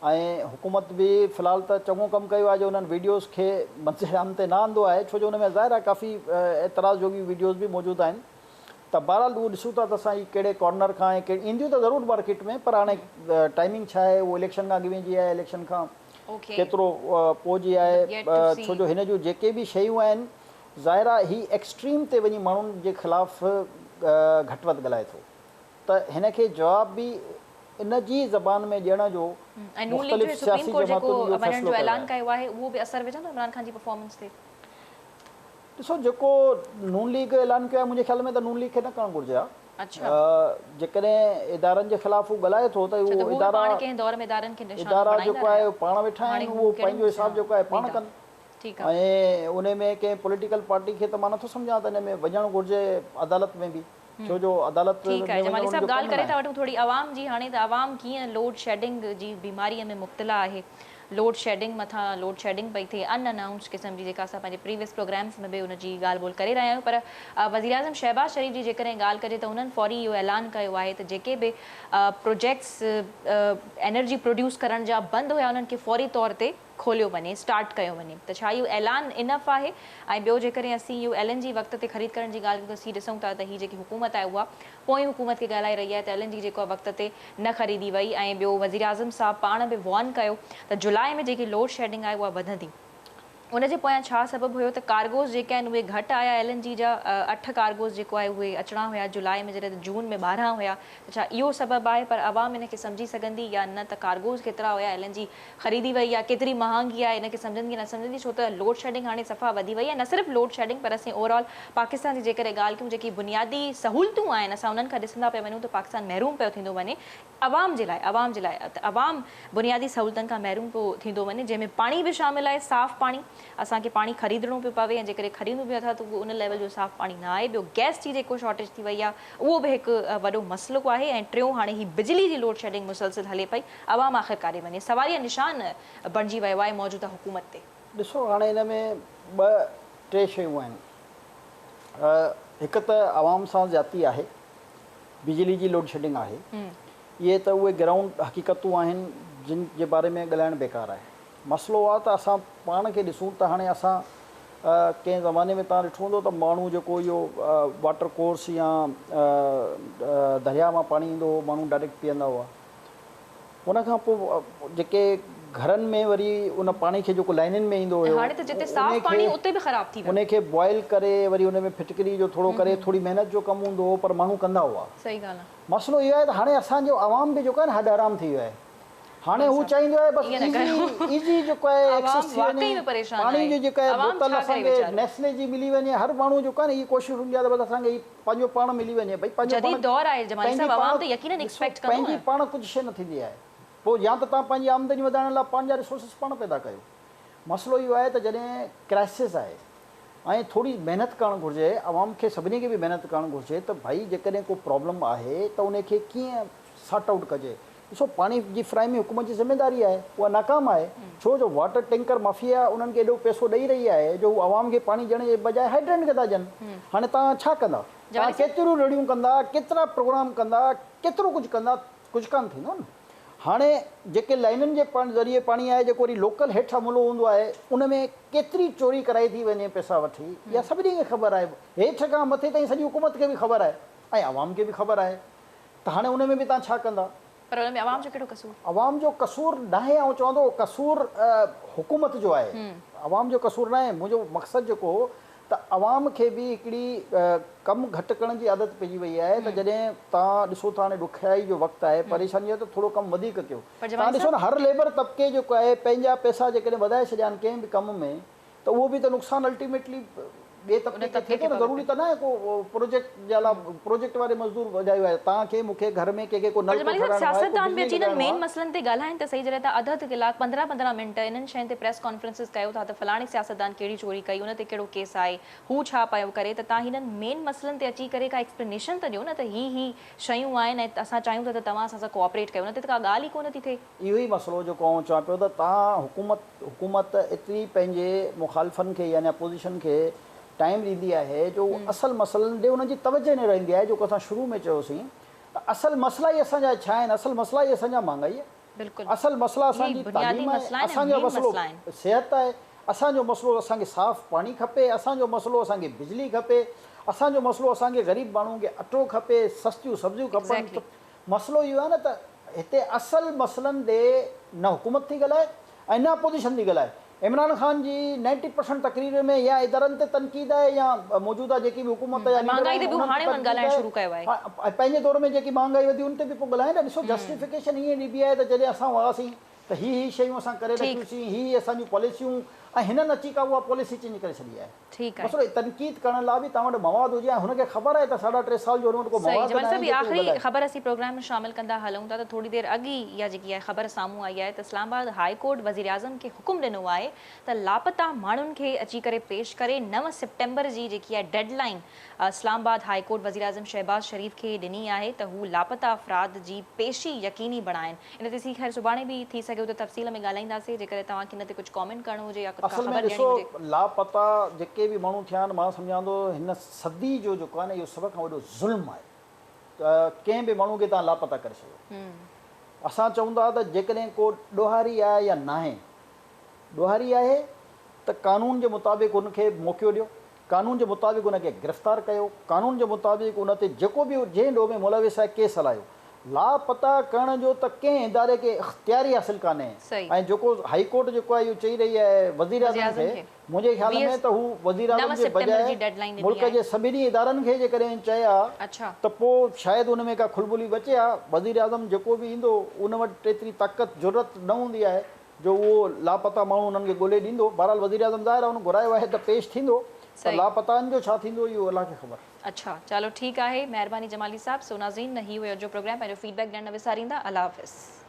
۽ حڪومت به في الحال ته چڱو ڪم ڪيو آهي جو انهن ويڊيوز کي منظر عام تي نه آندو آهي ڇو جو ان ۾ ظاهر آهي ڪافي اعتراض جوڳيون ويڊيوز به موجود آهن ته بهرحال اهو ڏسون ٿا ته اسان هي ڪهڙي ڪارنر کان ۽ ڪهڙي اينديون ته ضرور مارڪيٽ ۾ پر هاڻي ٽائمنگ ڇا آهي اهو اليڪشن کان اڳ ۾ جي آهي اليڪشن کان ڪيترو پوء جي آهي ڇو جو هن جون جيڪي به شيون آهن ظاهر آهي هي ايڪسٽريم تي وڃي ماڻهن جي خلاف گهٽ وڌ ڳالهائي ٿو ته هن کي جواب به ان جي زبان ۾ ڏيڻ جو ۽ نون ليگ جو مختلف هي سپريم سياسي ڪورٽ جيڪو جماعتن اهو وڃڻ فيصلو جو ڪيو اعلان آهي. ڪيو آهي اهو به اثر وجهندو عمران خان جي پرفارمنس تي؟ ڏسو جيڪو نون ليگ اعلان ڪيو آهي منهنجي خيال ۾ ته نون ليگ کي نه ڪرڻ گهرجي ها. جيڪڏهن ادارن جي خلاف هو ڳالهائي ٿو ته ڇو ته اهو هو به ادارا پاڻ ڪنهن دور ۾ ادارن کي نشانو ادارا بڻائيندا جيڪو آهي رهيا پاڻ ويٺا هاڻي آهن هو اهو ڪهڙي پنهنجو منهن حساب سان جيڪو آهي پاڻ ويندا ڪن. ٺيڪ آهي. ۽ ان ۾ ڪنهن پوليٽيڪل پارٽي کي ته مان نٿو سمجهان ته ان ۾ وڃڻ گهرجي عدالت ۾ به. ڇو جو عدالت ۾ ٺيڪ آهي وڃڻ جمالي ان صاحب جو ڳالهه ڪم ڪري ٿا ناهي. وٺون ٿوري عوام جي هاڻي ته عوام ڪيئن لوڊ شيڊنگ جي بيماري ۾ مبتلا آهي لوڊ شيڊنگ مٿان لوڊ شيڊنگ پئي ٿئي ان انائونسڊ قسم جي جيڪا اسان پنهنجي پريويس پروگرامز ۾ به ان جي ڳالهه ٻولهه ڪري رهيا آهيون پر وزيراعظم شهباز شريف جي جيڪڏهن ڳالهه ڪجي ته انهن فوري اهو اعلان ڪيو آهي ته جيڪي به پروجيڪٽس انرجي پروڊيوس ڪرڻ جا بند هيا انهن کي فوري طور تي کوليو وڃي اسٽارٽ ڪيو وڃي ته ڇا اهو اعلان انف آهي ۽ ٻيو جيڪڏهن اسين اهو ايل اين جي وقت تي خريد ڪرڻ جي ڳالهه ڪيون ته اسين ڏسون ٿا ته هي جيڪي حڪومت آهي اها پوئين حڪومت کي ڳالهائي رهي آهي ته ايل اين جي جيڪو آهي وقت تي نه خريدي وئي ۽ ٻيو وزيراعظم صاحب پاڻ به وارن ڪيو ته جولاء ۾ جيڪي لوڊ شيڊنگ آهي اها وڌندي ان جي پويان ڇا سبب هيو ته ڪارگوز جيڪي آهن اهي گهٽ آيا ايل اين جي جا اٺ ڪارگوز جيڪو آهي اهي اچڻا هيا جولاء ۾ جڏهن ته جون ۾ 12 هيا ته ڇا اهو سبب آهي پر عوام ان کي سمجهي سگهندي يا نه ته ڪارگوز ڪيترا هيا ايل اين جي خريدي وئي يا ڪيتري مهانگي آهي ان کي سمجهندي يا نه سمجهندي ڇو ته لوڊ شيڊنگ هاڻي صفا وڌي وئي آهي نه صرف لوڊ شيڊنگ پر اسين اوور آل پاڪستان جي جيڪڏهن ڳالهه ڪيون جيڪي بنيادي سهولتون آهن اسان انهن کان ڏسندا پيا وڃون ته پاڪستان محروم پيو ٿيندو وڃي عوام جي لاء عوام جي لاء ته عوام بنيادي سهولتن کان محروم پيو ٿيندو وڃي جنهن ۾ پاڻي به شامل آهي صاف پاڻي اسان کي پاڻي خريدڻو پيو پوي ۽ جيڪڏهن خريدون به ٿا ته اهو ان ليول جو صاف پاڻي نه آهي ٻيو گئس جي جيڪو شارٽيج ٿي وئي آهي اهو به هڪ وڏو مسئلو آهي ۽ ٽيون هاڻي هي بجلي جي لوڊ شيڊنگ مسلسل هلي پئي عوام آخر ڪاڏي وڃي؟ سواليه نشان بڻجي ويو آهي موجوده حڪومت تي. ڏسو هاڻي ان ۾ ٻه ٽي شيون آهن. هڪ ته عوام سان زيادتي آهي، بجلي جي لوڊشيڊنگ آهي، اهي ته اهي گرائونڊ حقيقتون آهن جن جي باري ۾ ڳالهائڻ بيڪار آهي. مسئلو آهي ته اسان پاڻ کي ڏسون ته هاڻي اسان ڪنهن زماني ۾ توهان ڏٺو هوندو ته ماڻهو جيڪو اهو واٽر ڪورس يا درياهه مان پاڻي ايندو هو ماڻهو ڊائريڪٽ پيئندا هئا. ان کان پوء جيڪي گهرن ۾ وري ان پاڻي کي جيڪو لائنن ۾ ايندو هيو هاڻي ته جتي صاف پاڻي اتي به خراب ٿي ويو. ان کي بوائل ڪري وري ان ۾ ڦٽڪري جو ٿورو ڪري ٿوري محنت جو ڪم هوندو هو پر ماڻهو ڪندا هئا. صحيح ڳالهه آ. مسئلو اهو آهي ته هاڻي اسان جو عوام به جيڪو آهي نه هڏ حرام ٿي ويو آهي. هاڻي هو چاهيندو آهي بس ايزي ايزي جيڪو آهي ايڪسس ٿي وڃي پاڻي جي جيڪا آهي بوتل اسان کي نيسلي جي ملي وڃي هر ماڻهو جيڪو آهي نه هي ڪوشش هوندي آهي ته بس اسان کي هي پنهنجو پاڻ ملي وڃي ڀئي پنهنجو جديد دور آهي جمالي صاحب عوام ته يقينن ايڪسپيڪٽ ڪندو نه. پنهنجي پاڻ ڪجهه شيء نه ٿيندي آهي پوء يا ته توهان پنهنجي آمدني وڌائڻ لاء پنهنجا ريسورسز پاڻ پيدا ڪيو مسئلو اهو آهي ته جڏهن ڪرائسز آهي ۽ ٿوري محنت ڪرڻ گهرجي عوام کي سڀني کي به محنت ڪرڻ گهرجي ته ڀئي جيڪڏهن ڪو پرابلم آهي ته ان کي ڪيئن سارٽ آئوٽ ڪجي ڏسو پاڻي جي فراهمي حڪومت جي ذميداري آهي اها ناڪام آهي ڇو جو واٽر ٽينڪر مافيا انهن کي ايڏو پئسو ڏئي رهي آهي جو هو عوام کي پاڻي ڏيڻ جي بجاء هائيڊرنٽ کي ٿا ڏين هاڻي توهان ڇا ڪندا توهان ڪيتريون رڙيون ڪندا ڪيترا پروگرام ڪندا ڪيترو ڪجهه ڪندا ڪجهه ڪانه ٿيندو نه هاڻي جيڪي لائنن جي ذريعي پاڻي آهي جيڪو وري لوڪل هيٺ عملو هوندو آهي ان ۾ ڪيتري چوري ڪرائي ٿي وڃي پئسا وٺي اها سڀني کي خبر آهي هيٺ کان مٿي تائين سڄي حڪومت کي به خبر آهي ۽ عوام کي به خبر آهي ته هاڻي ان ۾ به توهان ڇا ڪندا؟ پر ان ۾ عوام جو ڪهڙو قصور؟ عوام جو قصور ناهي آئون چوان ٿو قصور حڪومت جو آهي عوام جو قصور ناهي منهنجو مقصد جيڪو هو ته عوام کي به هڪڙي ڪم گهٽ ڪرڻ جي عادت پئجي وئي آهي ته جڏهن توهان ڏسو ٿا هاڻي ڏکيائي جو وقت آهي پريشاني آهي ته ٿورو ڪم وڌيڪ ڪيو توهان ڏسو نه هر ليبر طبقي جيڪو آهي پنهنجا پئسا جيڪڏهن وڌائي ڇڏيا آهن ڪنهن به ڪم ۾ ته اهو به ته نقصان الٽيميٽلي ٻئي طبقي کي ٿئي ٿو نه ضروري ته ناهي ڪو پروجيڪٽ جي لاء پروجيڪٽ واري مزدور وڌايو آهي توهان کي مون کي گهر ۾ ڪنهن کي ڪو نلڪو ٺهرائڻو آهي ڪو سياستدان به اچي انهن مين مسئلن تي ڳالهائين ته سهي جڏهن توهان اڌ اڌ ڪلاڪ پندرهن پندرهن منٽ انهن شين تي پريس ڪانفرنسز ڪيو ٿا ته فلاڻي سياستدان ڪهڙي چوري ڪئي ان تي ڪهڙو ڪيس آهي هو ڇا پيو ڪري ته توهان هنن مين مسئلن تي اچي ڪري ڪا ايڪسپلينيشن ته ڏيو نه ته هي هي شيون آهن ۽ اسان چاهيون ٿا ته توهان اسان سان ڪوآپريٽ ڪيو ان تي ته ڪا ڳالهه ئي ڪونه ٿي ٿئي. اهو ئي مسئلو جيڪو آئون چوان پيو ته توهان حڪومت حڪومت ايتري پنهنجي مخالفن کي يعني اپوزيشن کي ٽائيم ڏيندي آهي جو اصل مسئلن ڏي انهن جي توجه نه رهندي آهي جيڪو اسان شروع ۾ چيوسين ته اصل مسئلا ئي اسان جا ڇا آهن اصل مسئلا ئي اسان جا مهانگائي آهي اصل مسئلا اسان جي تعليم آهي اسان جو مسئلو صحت آهي اسان جو مسئلو اسان کي صاف پاڻي کپي اسان جو مسئلو اسان کي بجلي کپي اسان جو مسئلو اسان کي غريب ماڻهن کي اٽو کپي سستيون سبزيون کپن مسئلو اهو آهي نه ته هتي اصل مسئلن ڏي نه حڪومت ٿي ڳالهائي ۽ نه اپوزيشن ٿي ڳالهائي. عمران خان جي نائنٽي پرسنٽ تقرير ۾ يا ادارن تي تنقيد آهي يا موجوده جيڪي به حڪومت يا ليڊر آهن انهن تي تنقيد آهي ۽ پنهنجي دور ۾ جيڪي مهانگائي وڌي ان تي به پوء ڳالهائين نه ڏسو جسٽيفڪيشن ائين ڏبي آهي ته جڏهن اسان هئاسين ته هي هي شيون اسان ڪري رکيون سين هي هي اسان جون پاليسيون ۽ هنن اچي ڪا اها پاليسي چينج ڪري ڇڏي آهي. ٺيڪ آهي. مسئلو تنقيد ڪرڻ لاء به توهان وٽ مواد هجي ۽ هن کي خبر آهي ته ساڍا ٽي سال جو هن وٽ ڪو صحيح مواد جمالي ناهي صاحب هي جيڪو هو آخري ڳالهائي. خبر اسين پروگرام ۾ شامل ڪندا هلون ٿا ته ٿوري دير اڳ ئي اها جيڪي آهي خبر سامهون آئي آهي ته اسلام آباد هاء ڪورٽ وزيراعظم کي حڪم ڏنو آهي ته لاپتا ماڻهن کي اچي ڪري پيش ڪري نو سيپٽمبر جي جيڪي آهي ڊيڊ لائين اسلام آباد هاء ڪورٽ وزيراعظم شهباز شريف کي ڏني آهي ته هو لاپتا افراد جي پيشي يقيني بڻائن ان تي اسين خير سڀاڻي به ٿي سگهيو ته تفصيل ۾ ڳالهائينداسين جيڪڏهن توهان کي ان تي ڪجهه ڪامينٽ ڪرڻو هجي يا ڪا اصل ۾ خبر ڏيڻي ڏسو هجي. لاپتا جيڪي به ماڻهو ٿيا آهن مان سمجهان ٿو هن صدي جو جيڪو آهي نه اهو سڀ کان وڏو ظلم آهي ته ڪنهن به ماڻهو کي توهان لاپتا ڪري ڇڏيو. اسان چئون ٿا ته جيڪڏهن ڪو ڏوهاري آهي يا ناهي ڏوهاري آهي ته قانون جي مطابق ان کي موقعو ڏيو قانون جي مطابق ان کي گرفتار ڪيو، قانون جي مطابق ان تي جيڪو به جنهن ڏوهه ۾ ملوث آهي ڪيس هلايو. لاپتا ڪرڻ جو ته ڪنهن اداري کي اختيار ئي حاصل ڪانهي ۽ جيڪو هائي ڪورٽ جيڪو آهي اهو چئي رهي آهي وزيراعظم کي منهنجي خيال ۾ ته هو وزيراعظم جي بجاء ملڪ جي سڀني ادارن کي جيڪڏهن چئي ها ته پوء شايد ان ۾ ڪا کلبلي بچي ها. وزيراعظم جيڪو به ايندو ان وٽ ايتري طاقت جرئت نه هوندي آهي جو اهو لاپتا ماڻهو انهن کي ڳولي ڏيندو. بهرحال وزيراعظم ظاهر آهي ان گهرايو آهي ته پيش ٿيندو پر لاپتائن جو ڇا ٿيندو اهو الله کي خبر. اڇا چالو ٺيڪ آهي مهرباني جمالي صاحب سو ناظرين هي هيو اڄ جو پروگرام پنهنجو فيڊ بيڪ ڏيڻ نه وساريندا الله حافظ.